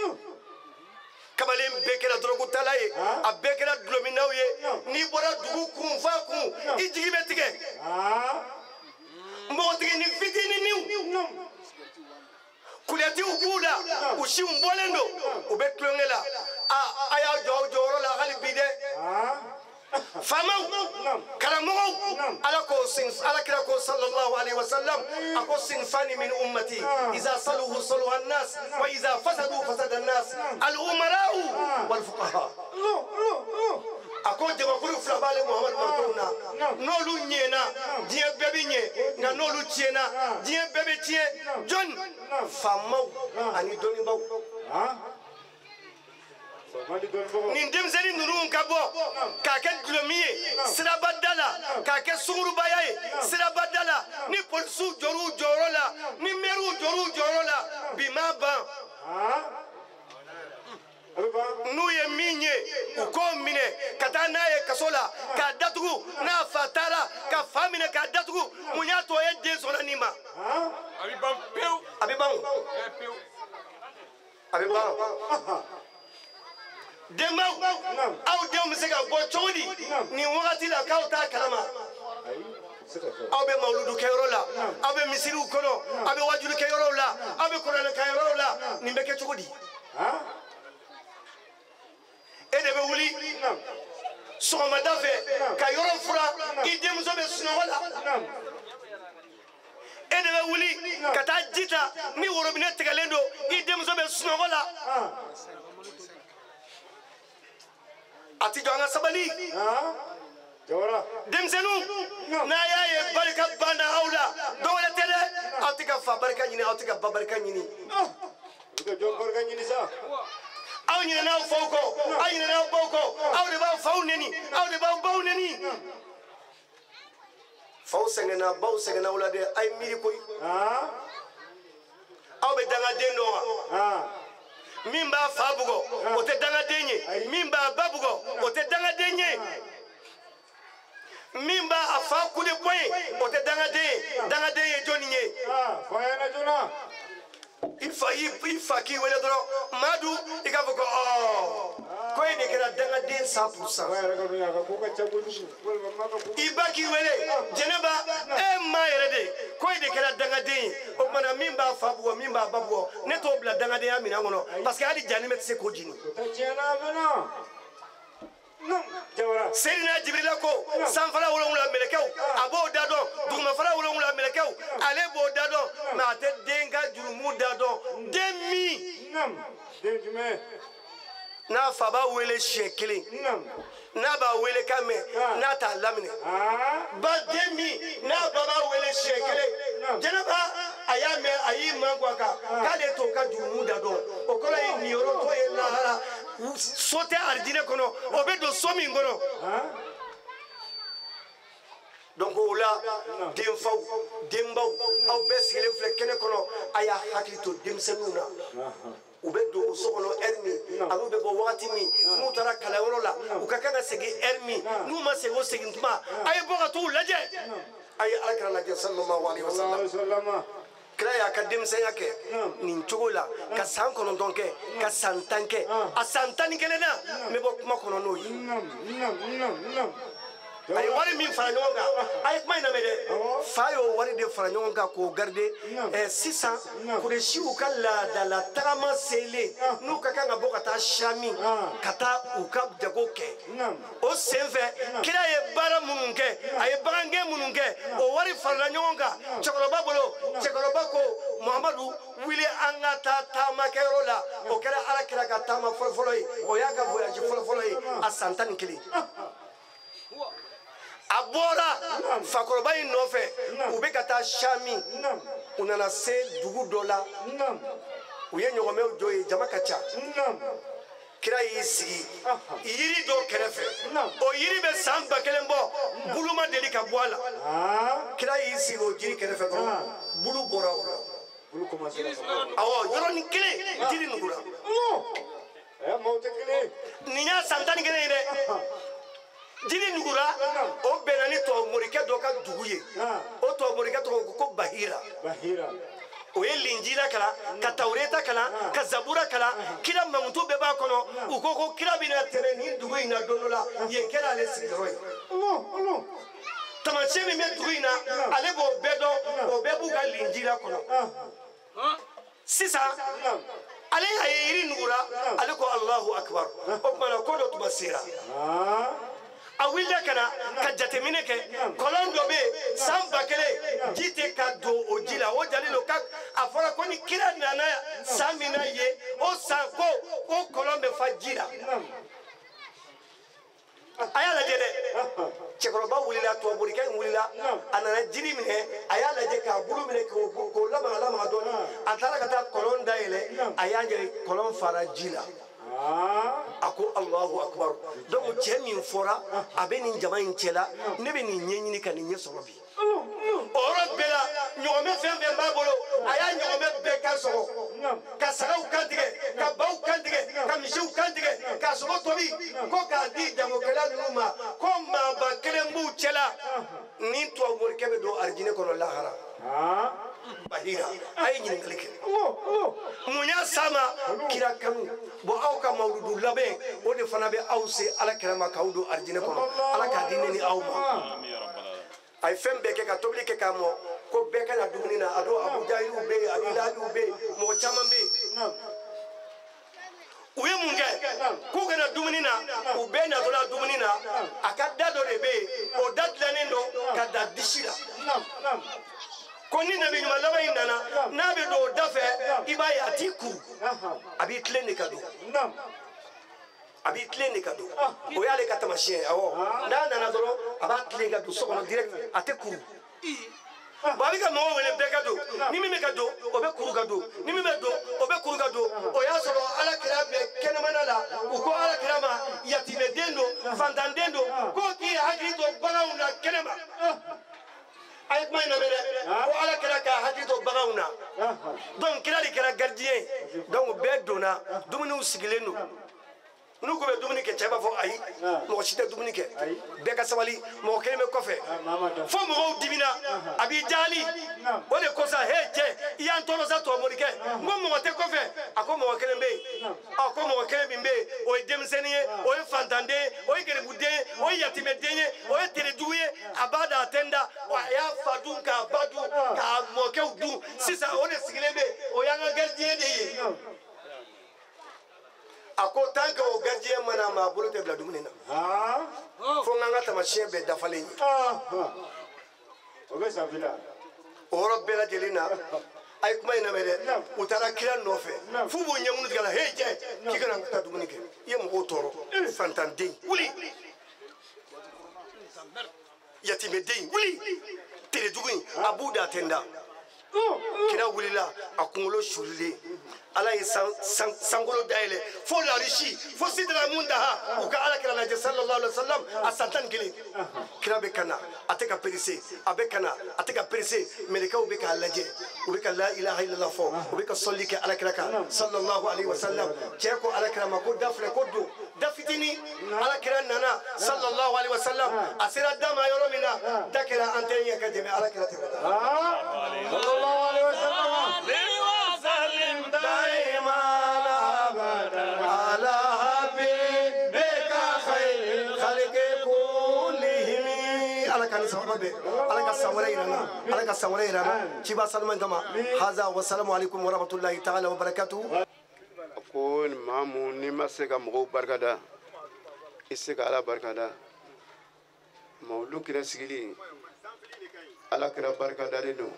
kamalen bɛɛ kɛra dɔrɔgutala ye a bɛɛ kɛra dulɔminnaw ye n'i bɔra dugu kun fa kun i jigi bɛ tigɛ npogotiginin fitininw kulɛtiw b'u la u siw bɔlen don u bɛ tulonkɛ la a y'aw jɔ aw jɔyɔrɔ la hali bi dɛ faamaw karamɔgɔw Ala ko Ala kira ko sallallahu alaihi wa sallam a ko sinfani min ummati iza saluhu saluha an-nas wa iza fasadu fasada an-nas al-umara'u wal fuqaha a ko jamakulu fila b'ale Muhamadu mantonw na n'olu ɲɛna diɲɛ bɛɛ bɛ ɲɛ nka n'olu tiɲɛna diɲɛ bɛɛ bɛ tiɲɛ jɔnni faamaw ani dɔnnibaw nin denmisɛnnin ninnu ka bɔ k'a kɛ dulɔmin ye siraba da la k'a kɛ sungurubaya ye siraba da la ni polisiw jɔr'u jɔyɔrɔ la ni mɛriw jɔr'u jɔyɔrɔ la bi ma ban n'u ye min ye u k'o minɛ ka taa n'a ye kaso la k'a datugu n'a fa taara ka fa minɛ k'a datugu mun y'a to e den sɔnna nin ma a bɛ ban pewu a bɛ ban a bɛ ban denbaw aw denw bɛ se ka bɔ cogo di nin wagati la k'aw t'a kalama aw bɛ mawuludu kɛyɔrɔ la aw bɛ misiriw kɔnɔ aw bɛ wajulu kɛyɔrɔw la aw bɛ kuranɛkɛyɔrɔw la nin bɛ kɛ cogo di e de bɛ wuli sɔgɔmada fɛ ka yɔrɔ fura i denmuso bɛ sunɔgɔ la e de bɛ wuli ka taa ji ta ni worobinɛ tigɛlen don i denmuso bɛ sunɔgɔ la a ti jɔ an ka sabali Denmisɛnninw n'a y'a ye barika banna aw la dɔwɛrɛ tɛ dɛ aw tɛ ka fa barika ɲini aw tɛ ka ba barika ɲini. Aw ɲinɛna aw faw kɔ aw ɲinɛna aw baw kɔ aw de b'aw faw neni aw de b'aw baw neni. Faw sɛgɛnna baw sɛgɛnna aw la dɛ a ye miiri koyi. Aw bɛ dangaden dɔn wa? Min b'a fa bugɔ o tɛ dangaden ye min b'a ba bugɔ o tɛ dangaden ye. Min b'a a fa coup de poing o tɛ dangaden ye dangaden ye jɔnni ye. I fa k'i wele dɔrɔn Madu i k'a fɔ ko ko e de kɛra dangaden 100%. I ba k'i wele Jɛnɛba e ma yɛrɛ de ko e de kɛra dangaden ye o tuma na min b'a fa bugɔ min b'a ba bugɔ ne t'o bila dangadenya minɛn kɔnɔ parce que hali janimɛ tɛ se k'o jeni. Seydina Jibirila ko sanfara 7 mɛlɛkɛw a b'o da dɔn dugumafara 7 mɛlɛkɛw ale b'o da dɔn mɛ a tɛ den ka jurumu da dɔn den min n'a fa b'a wele siɲɛ kelen n'a b'a wele kan mɛn n'a t'a laminɛ ba den min n'a ba b'a wele siɲɛ kelen Jɛnɛba a y'a mɛn a y'i mango a kan k'ale t'o ka jurumu da dɔn o kɔrɔ ye niyɔrɔ tɔ ye lahara so tɛ arijinɛ kɔnɔ o bɛ don so min kɔnɔ. Donc o la denfaw denbaw aw bɛɛ sigilen filɛ kɛnɛ kɔnɔ a y'a hakili to denmisɛnninw na. U bɛ don o so kɔnɔ ɛri min ani u bɛ bɔ wagati min n'u taara kalanyɔrɔ la u ka kan ka segin ɛri min n'u ma segin o segin tuma a ye bɔ ka t'u lajɛ a ye Ala kira lajɛ sallallahu alaihi wa sallam. Kira y'a ka denmisɛnya kɛ nin cogo la ka san 9 kɛ ka san 10 kɛ a san 11 na n bɛ bɔ kuma kɔnɔ n'o ye. A ye wari min fara ɲɔgɔn kan a ye kuma in lamɛn dɛ fa y'o wari de fara ɲɔgɔn kan k'o garide sisan Kuresiw ka laadala tagama selen n'u ka kan ka bɔ ka taa Sami ka taa u ka jago kɛ o senfɛ kira ye baara minnu kɛ a ye bagangɛn minnu kɛ o wari farala ɲɔgɔn kan cɛkɔrɔba bolo cɛkɔrɔba ko Muhamadu wuli an ka taa taamakɛyɔrɔ la o kɛra Ala kira ka taama fɔlɔfɔlɔ ye o y'a ka voyage fɔlɔfɔlɔ ye a san 11. A bɔra fakɔrɔba in nɔfɛ u bɛ ka taa Sami u nana se dugu dɔ la u ye ɲɔgɔmɛw jɔ yen jama ka ca kira y'i sigi yiri dɔ kɛrɛfɛ o yiri bɛ san 1000 bɔ bulu ma deli ka bɔ a la kira y'i sigi o jiri kɛrɛfɛ dɔrɔn bulu bɔra o la awɔ yɔrɔnin kelen jiri nugura nin y'a san 11 ye dɛ. Jiri nugura o bɛnna ni tubabumorikɛ dɔ ka dugu ye o tubabumorikɛ tɔgɔ ko Bahira o ye Linjila kalan ka Tawureta kalan ka Zabura kalan kira mankutu bɛɛ b'a kɔnɔ u ko ko kira bɛna tɛmɛ nin dugu in na don dɔ la yen kɛra ale sigiyɔrɔ ye taamasiyɛn min bɛ dugu in na ale b'o bɛɛ dɔn o bɛɛ b'u ka Linjila kɔnɔ sisan ale y'a ye yiri nugura ale ko Alahu akibaru o tuma na ko dɔ tuma sera. A wulila ka na ka jateminɛ kɛ kɔlɔn dɔ bɛ yen san 1000 ji tɛ ka don o ji la o jalen don a fɔra ko ni kira nana san min na yen o san ko o kɔlɔn bɛ fa ji la a y'a lajɛ dɛ cɛkɔrɔba wulila tubabubolikɛ in wulila a nana jiri minɛ a y'a lajɛ k'a bulu minɛ k'o lamaga lamaga dɔɔnin a taara ka taa kɔlɔn dayɛlɛ a y'a jɛ kɔlɔn fara ji la. A ko Alahu akibaru donc cɛ min fɔra a bɛ nin jama in cɛ la ne bɛ nin ɲɛɲini ka nin ɲɛ sɔrɔ bi o yɔrɔ bɛɛ la ɲɔgɔmɛ fɛn fɛn b'a bolo a y'a ɲɔgɔmɛ bɛɛ kan sɔgɔ ka sagaw kan tigɛ ka baw kan tigɛ ka misiw kan tigɛ ka sogo tobi ko k'a di jagokɛla ninnu ma ko maaba kelen b'u cɛ la ni tubabu morikɛ bɛ don arijinɛ kɔnɔ lahara. Bahira a ye ɲininkali kɛ mun y'a s'a ma kira kanu bɔn aw ka mawuludu labɛn o de fana bɛ aw se ala kira ma k'aw don arijinɛ kɔnɔ ala k'a di ne ni aw ma. A ye fɛn bɛɛ kɛ ka tobili kɛ k'a mɔ ko bɛɛ ka na dumuni na a don Abu Jahiliw bɛ yen Abi Lahabiw bɛ yen mɔgɔ caman bɛ yen. U ye mun kɛ k'u ka na dumuni na u bɛɛ natɔla dumuni na a ka da dɔ de bɛ yen o da dilannen don ka da disi la. Ko ni nabi ɲuman laban in nana n'a bɛ don o da fɛ i b'a ye a t'i kuru a b'i tilen de ka don. A b'i tilen de ka don o y'ale ka taamasiyɛn ye awɔ n'a nana dɔrɔn a b'a tilen ka don so kɔnɔ direct a tɛ kuru bon a bɛ ka mɔgɔw wele bɛɛ ka don ni min bɛ ka don o bɛ kuru ka don ni min bɛ don o bɛ kuru ka don o y'a sɔrɔ ala kira bɛ kɛnɛmana la u ko ala kira ma yatimɛden don fantanden don ko k'i hakili to baganw na kɛnɛma a ye kuma in lamɛn dɛ ko ala kɛra k'a hakili to baganw na donc kira de kɛra gardien ye donc bɛɛ donna dumuniw sigilen don n'u ko bɛ dumuni kɛ cɛ b'a fɔ ayi mɔgɔ si tɛ dumuni kɛ bɛɛ ka sabali mɔgɔ kelen bɛ kɔfɛ fo mɔgɔw dimina a b'i jaali o de kosɔn he cɛ i y'an tɔɔrɔ sa tɔmɔdikɛ n ko mɔgɔ tɛ kɔfɛ a ko mɔgɔ kelen bɛ yen ɔ ko mɔgɔ kelen min bɛ yen o ye denmisɛnnin ye o ye fantanden ye o ye geribuden ye o ye yatimɛden ye o ye terejugu ye a b'a da a tɛ n da a y'a fa dun k'a ba dun k'a mɔkɛw dun sisan o de sigilen bɛ yen o y'an ka gardien de ye. A ko tant que o gardien mana ma a bolo tɛ bila dumuni na fo n k'an ka taamasiyɛn bɛɛ dafalen ye o yɔrɔ bɛɛ lajɛlen na a ye kuma in lamɛn dɛ u taara kira nɔfɛ f'u b'u ɲɛmunu tigɛ la he cɛ k'i kana n ka taa dumuni kɛ i ye mɔgɔw tɔɔrɔ fantanden wuli yatimɛden wuli terejugu in a b'u da a tɛ n da kira wulila a kunkolo sulilen ala ye sankolo dayɛlɛ fo larisi fo sidira mun daha u ka ala kira lajɛ sallallahu alaihi wasallam a san 11 kira bɛ ka na a tɛ ka perese a bɛ ka na a tɛ ka perese mɛlɛkɛw bɛ k'a lajɛ u bɛ ka la ilaha illallah fɔ u bɛ ka sɔli kɛ ala kira kan sallallahu alaihi wasallam cɛ ko ala kira ma ko da filɛ ko don da fitinin ala kira nana sallallahu alaihi wasallam a sera da ma yɔrɔ min na da kɛra an tɛ ɲɛ ka tɛmɛ ala kira tɛmɛ sallallahu alaihi wasallam دائما أبدا على حبيبك خير الخلق كلهم على كان سبب على كسورينا على كسورينا شبا سلمان كما هذا والسلام عليكم ورحمة الله تعالى وبركاته. أقول مامو نما سيكا مغو بركة إسيكا على بركة مولوك رسيلي على كرا بركة دليلو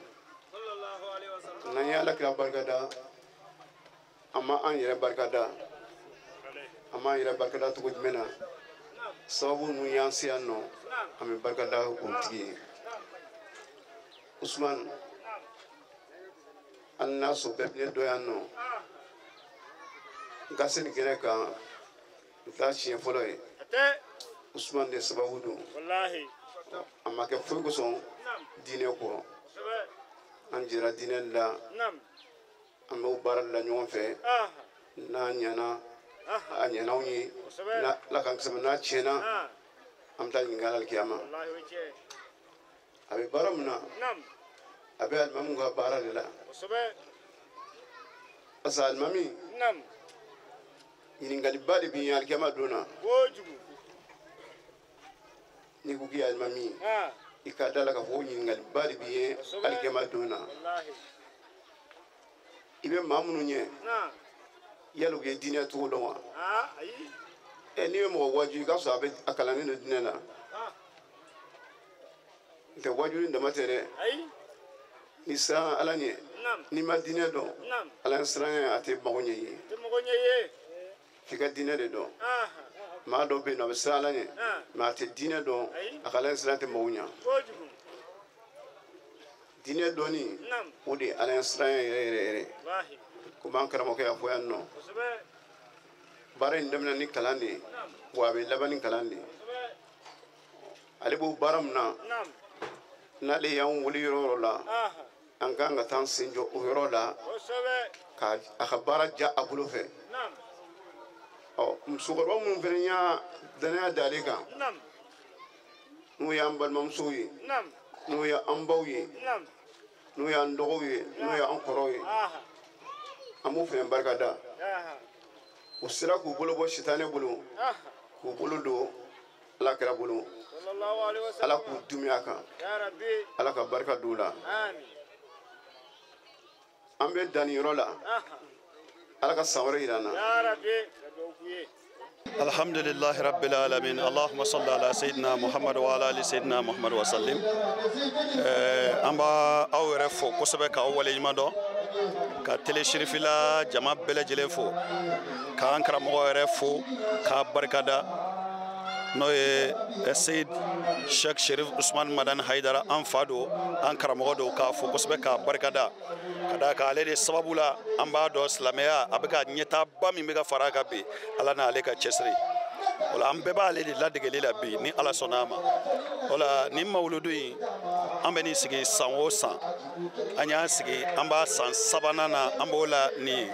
n'an ye ala kira barikada an ma an yɛrɛ barikada an m'an yɛrɛ barikada cogo jumɛn na sababu ninnu y'an se yan nɔ an bɛ barikada o tigi ye Usman hali n'a sɔrɔ bɛɛ bɛ ne dɔn yan nɔ n ka se nin kɛnɛ kan n t'a siɲɛ fɔlɔ ye Usman de sababu don a ma kɛ foyi kosɔn diinɛ kɔ an jɛra diinɛ la an b'o baara la ɲɔgɔn fɛ n'a ɲɛna a ɲɛna anw ye Ala k'an kisi n'a tiɲɛna an bɛ taa ɲininka alikiyama a bɛ baara min na a bɛ alimami ka baara de la parce que alimami ɲininkaliba de bɛ yen alikiyama don na n'i ko k'i ye alimami ye i ka da la k'a fɔ ko ɲininkaliba de b'i ye alikiyama don na i bɛ maa minnu ɲɛ yali u ye diinɛ cogo dɔn wa ɛ n'i ye mɔgɔ waju i ka sɔrɔ a bɛ a kalannen don diinɛ la n tɛ wajuli dama tɛ dɛ n'i siranna ala ɲɛ n'i ma diinɛ dɔn ala ɲɛsiranɲɛ a tɛ mago ɲɛ i ye f'i ka diinɛ de dɔn maa dɔw bɛ yen nɔ a bɛ siran ala ɲɛ mɛ a tɛ diinɛ dɔn a ka ala ɲɛsiranɲɛ tɛ mago ɲɛ diinɛ dɔnni o de ye ala ɲɛsiranɲɛ yɛrɛ yɛrɛ yɛrɛ komi an karamɔgɔkɛ y'a fɔ yan nɔ baara in daminɛ ni kalan de ye wa a bɛ laban ni kalan de ye ale b'o baara min na n'ale y'an wele yɔrɔ o yɔrɔ la an kan ka taa an sen jɔ o yɔrɔ la ka a ka baara diya a bolo fɛ ɔ musokɔrɔba minnu fana y'a danaya da ale kan n'o y'an balimamusow ye n'o y'an baw ye n'o y'an dɔgɔw ye n'o y'an kɔrɔw ye an b'u fana barika da u sera k'u bolo bɔ sitanɛ bolo k'u bolo don ala kira bolo ala k'u dumi a kan ala ka barika don u la an bɛ danni yɔrɔ la ala ka san wɛrɛ yira an na. الحمد لله رب العالمين اللهم صل على سيدنا محمد وعلى ال سيدنا محمد وسلم. An b'a aw yɛrɛ fo kosɛbɛ k'aw waleɲuman dɔn. ka Télé Chérifila jama bɛɛ lajɛlen fo, k'an karamɔgɔ yɛrɛ fo k'a barikada, n'o ye Seyid Sheikh Sherif Usman Madani Hayidara, an fa don, an karamɔgɔ don, k'a fo kosɛbɛ k'a barikada, ka d'a kan ale de sababu la an b'a dɔn silamɛya a bɛ ka ɲɛtaaba min bɛ ka fara a kan bi, Ala n'ale ka cɛsiri. O la an bɛɛ b'ale de ladegeli la bi ni Ala sɔnna a ma. O la nin mawuludu in an bɛ nin sigi san o san, an y'a sigi an b'a san sabanan na, an b'o la nin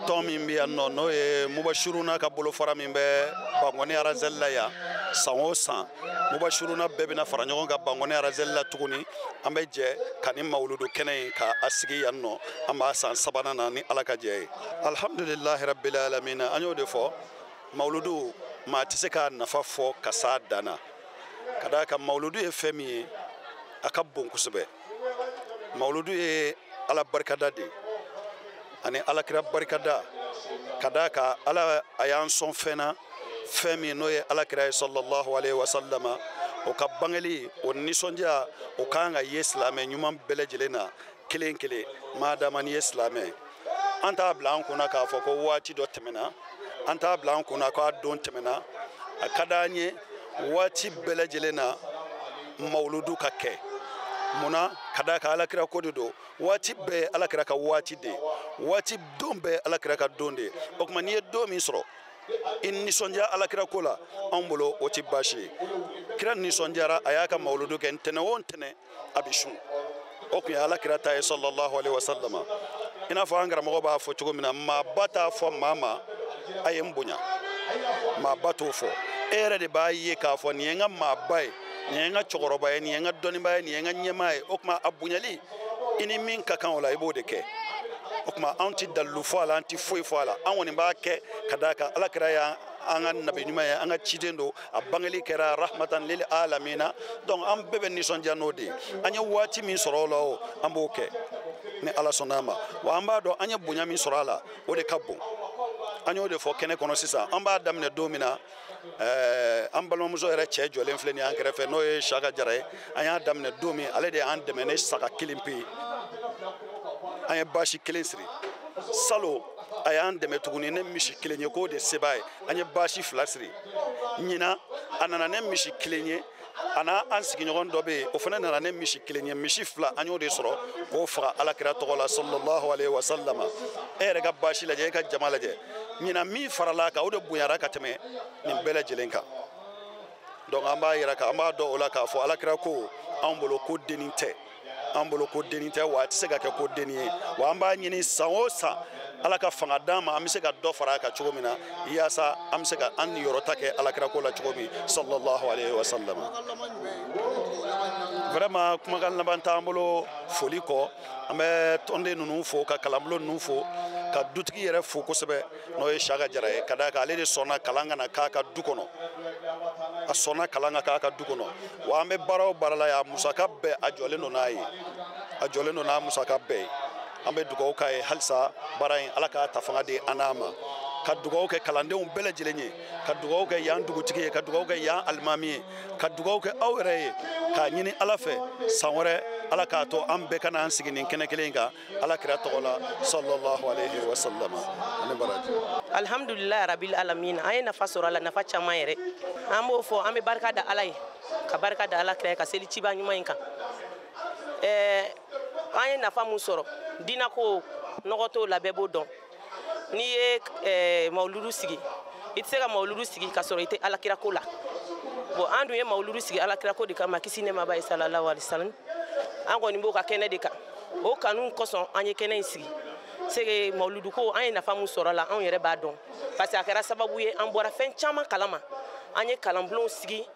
tɔn min bɛ yan nɔ, n'o ye Mubashiruna ka bolofara min bɛ Bankɔni Arazɛli la yan. San o san Mubashiruna bɛɛ bɛna fara ɲɔgɔn kan Bankɔni Arazɛli la tuguni, an bɛ jɛ ka nin mawuludu kɛnɛ in ka a sigi yan nɔ, an b'a san sabanan na ni Ala ka jɛ ye. Alhamdulilahi rabbil alamina, an y'o de fɔ, mawuludu maa tɛ se k'a nafa fɔ ka s'a dan na, ka d'a kan mawuludu ye fɛn min ye a ka bon kosɛbɛ. Mawuludu ye Ala barikada de ye ani Alakira barikada, ka d'a kan Ala a y'an sɔn fɛn na, fɛn min n'o ye Alakira ye sallallahu alaihi wa sallama, o ka bangeli o nisɔndiya o kan ka ye silamɛ ɲuman bɛɛ lajɛlen na kelen kelen, maadama n'i ye silamɛ. An t'a bila an kunna k'a fɔ ko waati dɔ tɛmɛna, an t'a bila an kunna k'a don tɛmɛna. A ka d'an ye waati bɛɛ lajɛlen na mawuludu ka kɛ. Munna? Ka d'a kan Alakira ko de don, waati bɛɛ Alakira ka waati de ye, waati don bɛɛ Alakira ka don de ye. O tuma n'i ye don min sɔrɔ i nisɔndiya Alakira ko la, anw bolo o tɛ baasi ye. Kira nisɔndiyara, a y'a ka mawuludu kɛ ntɛnɛn o ntɛnɛn a bɛ sun. O tun ye Alakira ta ye sallallahu alaihi wa sallama. I n'a fɔ an karamɔgɔ b'a fɔ cogo min na, maaba t'a fɔ maa ma a ye n bonya, maaba t'o fɔ. E yɛrɛ de b'a ye k'a fɔ nin ye n ka maaba ye, nin ye n ka cɛkɔrɔba ye, nin ye n ka dɔnnibaa ye, nin ye n ka ɲɛmaa ye. O tuma a bonyali i ni min ka kan o la, i b'o de kɛ. O tuma anw tɛ dalilu fɔ a la, an tɛ foyi fɔ a la, an kɔni b'a kɛ ka d'a kan Alakira y'an an ka nabi ɲuman ye, an ka ciden don, a bangeli kɛra rahmatan lil alamina. Donc an bɛɛ bɛ nisɔndiya n'o de ye. An ye waati min sɔrɔ o la, o an b'o kɛ ni Ala sɔnna a ma. Wa an b'a dɔn an ye bonya min sɔrɔ a la, o de ka bon. An y'o de fɔ kɛnɛ kɔnɔ sisan. An b'a daminɛ don min na, an balimamuso yɛrɛ cɛ jɔlen filɛ nin y'an kɛrɛfɛ, n'o ye Saka Jara ye. An y'a daminɛ don min, ale de y'an dɛmɛ ni saga kelen pe ye. An ye baasi kelen siri. Salon a y'an dɛmɛ tuguni ne misi kelen ye, k'o de se b'a ye. An ye baasi fila siri. Ɲinan a nana ne misi kelen ye, a n'an sigiɲɔgɔn dɔ bɛ yen, o fana nana ne misi kelen ye. Misi fila an y'o de sɔrɔ k'o faga Alakira tɔgɔ la sallallahu alaihi wa sallama. E yɛrɛ ka baasi lajɛ, e ka jama lajɛ. Ɲinan min farala a kan, o de bonyara ka tɛmɛ nin bɛɛ lajɛlen kan. Donc an b'a yira an b'a dɔn o la k'a fɔ Alakira ko anw bolo ko dennin tɛ, an bolo ko dennin tɛ, wa a tɛ se ka kɛ ko dennin ye. Wa an b'a ɲini san o san Ala ka fanga d'an ma, an bɛ se ka dɔ fara a kan cogo min na, yaasa an bɛ se ka an niyɔrɔ ta kɛ Alakira ko la cogo min sallallahu alaihi wa sallam. Vraiment kumakan laban t'an bolo foli kɔ. An bɛ tɔnden ninnu fo, ka kalanbulon ninnu fo, ka dutigi yɛrɛ fo kosɛbɛ, n'o ye Saka Jara ye, ka d'a kan ale de sɔnna kalan ka na k'a ka du kɔnɔ. A sɔnna kalan ka k'a ka du kɔnɔ. Wa an bɛ baara o baara la yan, musaka bɛɛ a jɔlen don n'a ye, a jɔlen don n'a musaka bɛɛ ye. An bɛ dugawu k'a ye halisa baara in Ala k'a ta fanga di an n'a ma. Ka dugawu kɛ kalandenw bɛɛ lajɛlen ye, ka dugawu kɛ yan dugutigi ye, ka dugawu kɛ yan alimami ye, ka dugawu kɛ aw yɛrɛ ye, k'a ɲini Ala fɛ san wɛrɛ Ala k'a to an bɛɛ ka n'an sigi nin kɛnɛ kelen kan Ala kira tɔgɔ la sallallahu alaihi wa sallam. Ani baraji. Alhamdulilayi rabil alamin, an ye nafa sɔrɔ a la, nafa caman yɛrɛ. An b'o fɔ, an bɛ barika da Ala ye, ka barika da Ala kira ye, ka seli ciba ɲuman in kan. An ye nafa mun sɔrɔ, diinɛ ko nɔgɔ t'o la, bɛɛ b'o dɔn. N'i ye mawuludu sigi, i tɛ se ka mawuludu sigi ka sɔrɔ i tɛ Alakira ko la. Bon, an dun ye mawuludu sigi Alakira ko de kama, kisi nɛɛma b'a ye sallallahu alaihi wasallam. An kɔni b'o ka kɛnɛ de kan, o kanu kosɔn an ye kɛnɛ in sigi. C'est que mawuludu ko an ye nafa mun sɔrɔ a la, anw yɛrɛ b'a dɔn, parce que a kɛra sababu ye an bɔra fɛn caman kalama. An ye kalanbulonw sigi,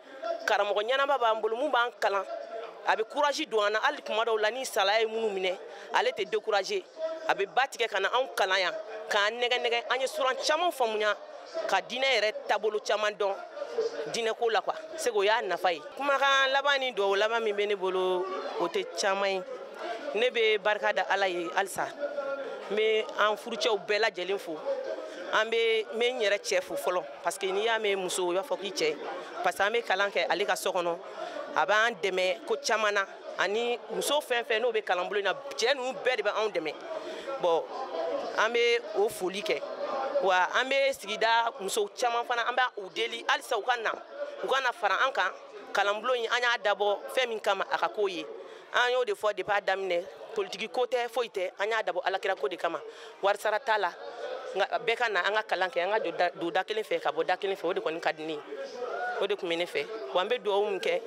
karamɔgɔ ɲɛnama b'an bolo mun b'an kalan, a bɛ courage don an na. Hali kuma dɔw la ni salaya ye minnu minɛ, ale tɛ décourager, a bɛ ba tigɛ ka na anw kalan yan, k'an nɛgɛ nɛgɛ. An ye suran caman faamuya, ka diinɛ yɛrɛ taabolo caman dɔn diinɛ ko la quoi. C'est que o y'a nafa ye. Kumakan laban ni duwawu laban min bɛ ne bolo, o tɛ caman ye. Ne bɛ barika da Ala ye halisa. N bɛ an furucɛw bɛɛ lajɛlen fo. An bɛ n bɛ n yɛrɛ cɛ fo fɔlɔ, parce que n'i y'a mɛn muso, i b'a fɔ k'i cɛ, parce que an bɛ kalan kɛ ale ka so kɔnɔ, a b'an dɛmɛ ko caman na. Ani muso fɛn fɛn n'o bɛ kalanbolo in na, cɛ ninnu bɛɛ de bɛ anw dɛmɛ. Bon, an bɛ o foli kɛ. Wa an bɛ sigida muso caman fana, an b'a u deli halisa u ka na fara an kan. Kalanbulon in, an y'a dabɔ fɛn min kama, a ka k'o ye. An y'o de fɔ depuis a daminɛ, politiki ko tɛ, foyi tɛ, an y'a dabɔ alakira ko de kama. Wari sara t'a la, nka bɛɛ ka na an ka kalan kɛ, an ka don da kelen fɛ ka bɔ da kelen fɛ. O de kɔni ka di ne ye, o de tun bɛ ne fɛ. Wa n bɛ dugawu min kɛ,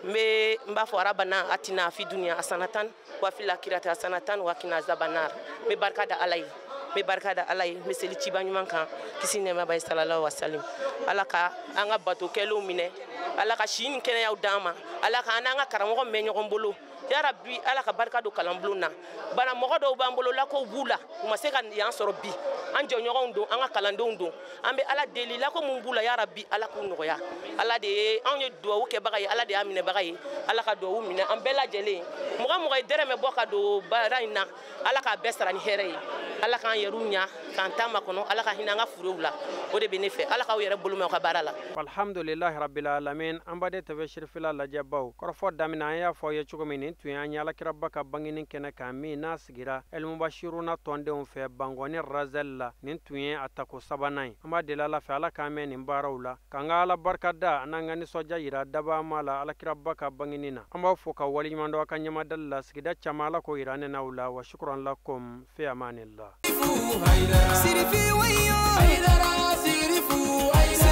n b'a fɔ arabana atina fi dunya asanatan wa fil akhirati asanatan wa qina azabannar. N bɛ barika da Ala ye, n bɛ barika da Ala ye, n bɛ seli ciba ɲuman kan, kisi nɛɛma b'a ye, sallallahu alaihi wasallam. Ala ka an ka bato kɛlenw minɛ, Ala ka si ni kɛnɛyaw d'an ma, Ala ka an n'an ka karamɔgɔ mɛn ɲɔgɔn bolo. Yarabi, Ala ka barika don kalanbulon na. Bana mɔgɔ dɔw b'an bolo, lakow b'u la, u ma se ka yan sɔrɔ bi. An jɔɲɔgɔnw don, an ka kalandenw don. An bɛ Ala deli, lako mun b'u la, yarabi, Ala k'u nɔgɔya. Ala de ye anw ye duwawu kɛbaga ye, Ala de y'a minɛbaga ye. Ala ka duwawu minɛ an bɛɛ lajɛlen. Mɔgɔ mɔgɔ ye dɛrɛmɛ bɔ ka don baara in na, Ala k'a bɛɛ sara ni hɛrɛ ye. Ala k'an yɛrɛw ɲa, k'an ta makɔnɔ, Ala ka hinɛ an ka furew la. O de bɛ ne fɛ. Ala k'aw yɛrɛ bolo mɛn aw ka baara la. Alhamdulilahi rabbil alamin. An baden TV Sirifila lajɛbaw, kɔrɔfɔ daminɛ an y'a fɔ aw ye cogo min, nin tun y'an ye alakiraba ka bangeni kɛnɛ kan min n'a sigira Elmubashiruna tɔndenw fɛ Bangɔni Razel la. Nin tun ye a tako sabanan ye. An b'a deli Ala fɛ, Ala k'an mɛn nin baaraw la, k'an ka Ala barikada an'an ka nisɔndiya yira dabama la alakiraba ka bangeni na. An b'aw fo ka waleɲuman dɔn aw ka ɲɛmadali la. Sigida caman, Ala k'o yira ne n'aw la. Wa shukran lakum fi amanillah. Sirifi wayo, Haidara Sirifu.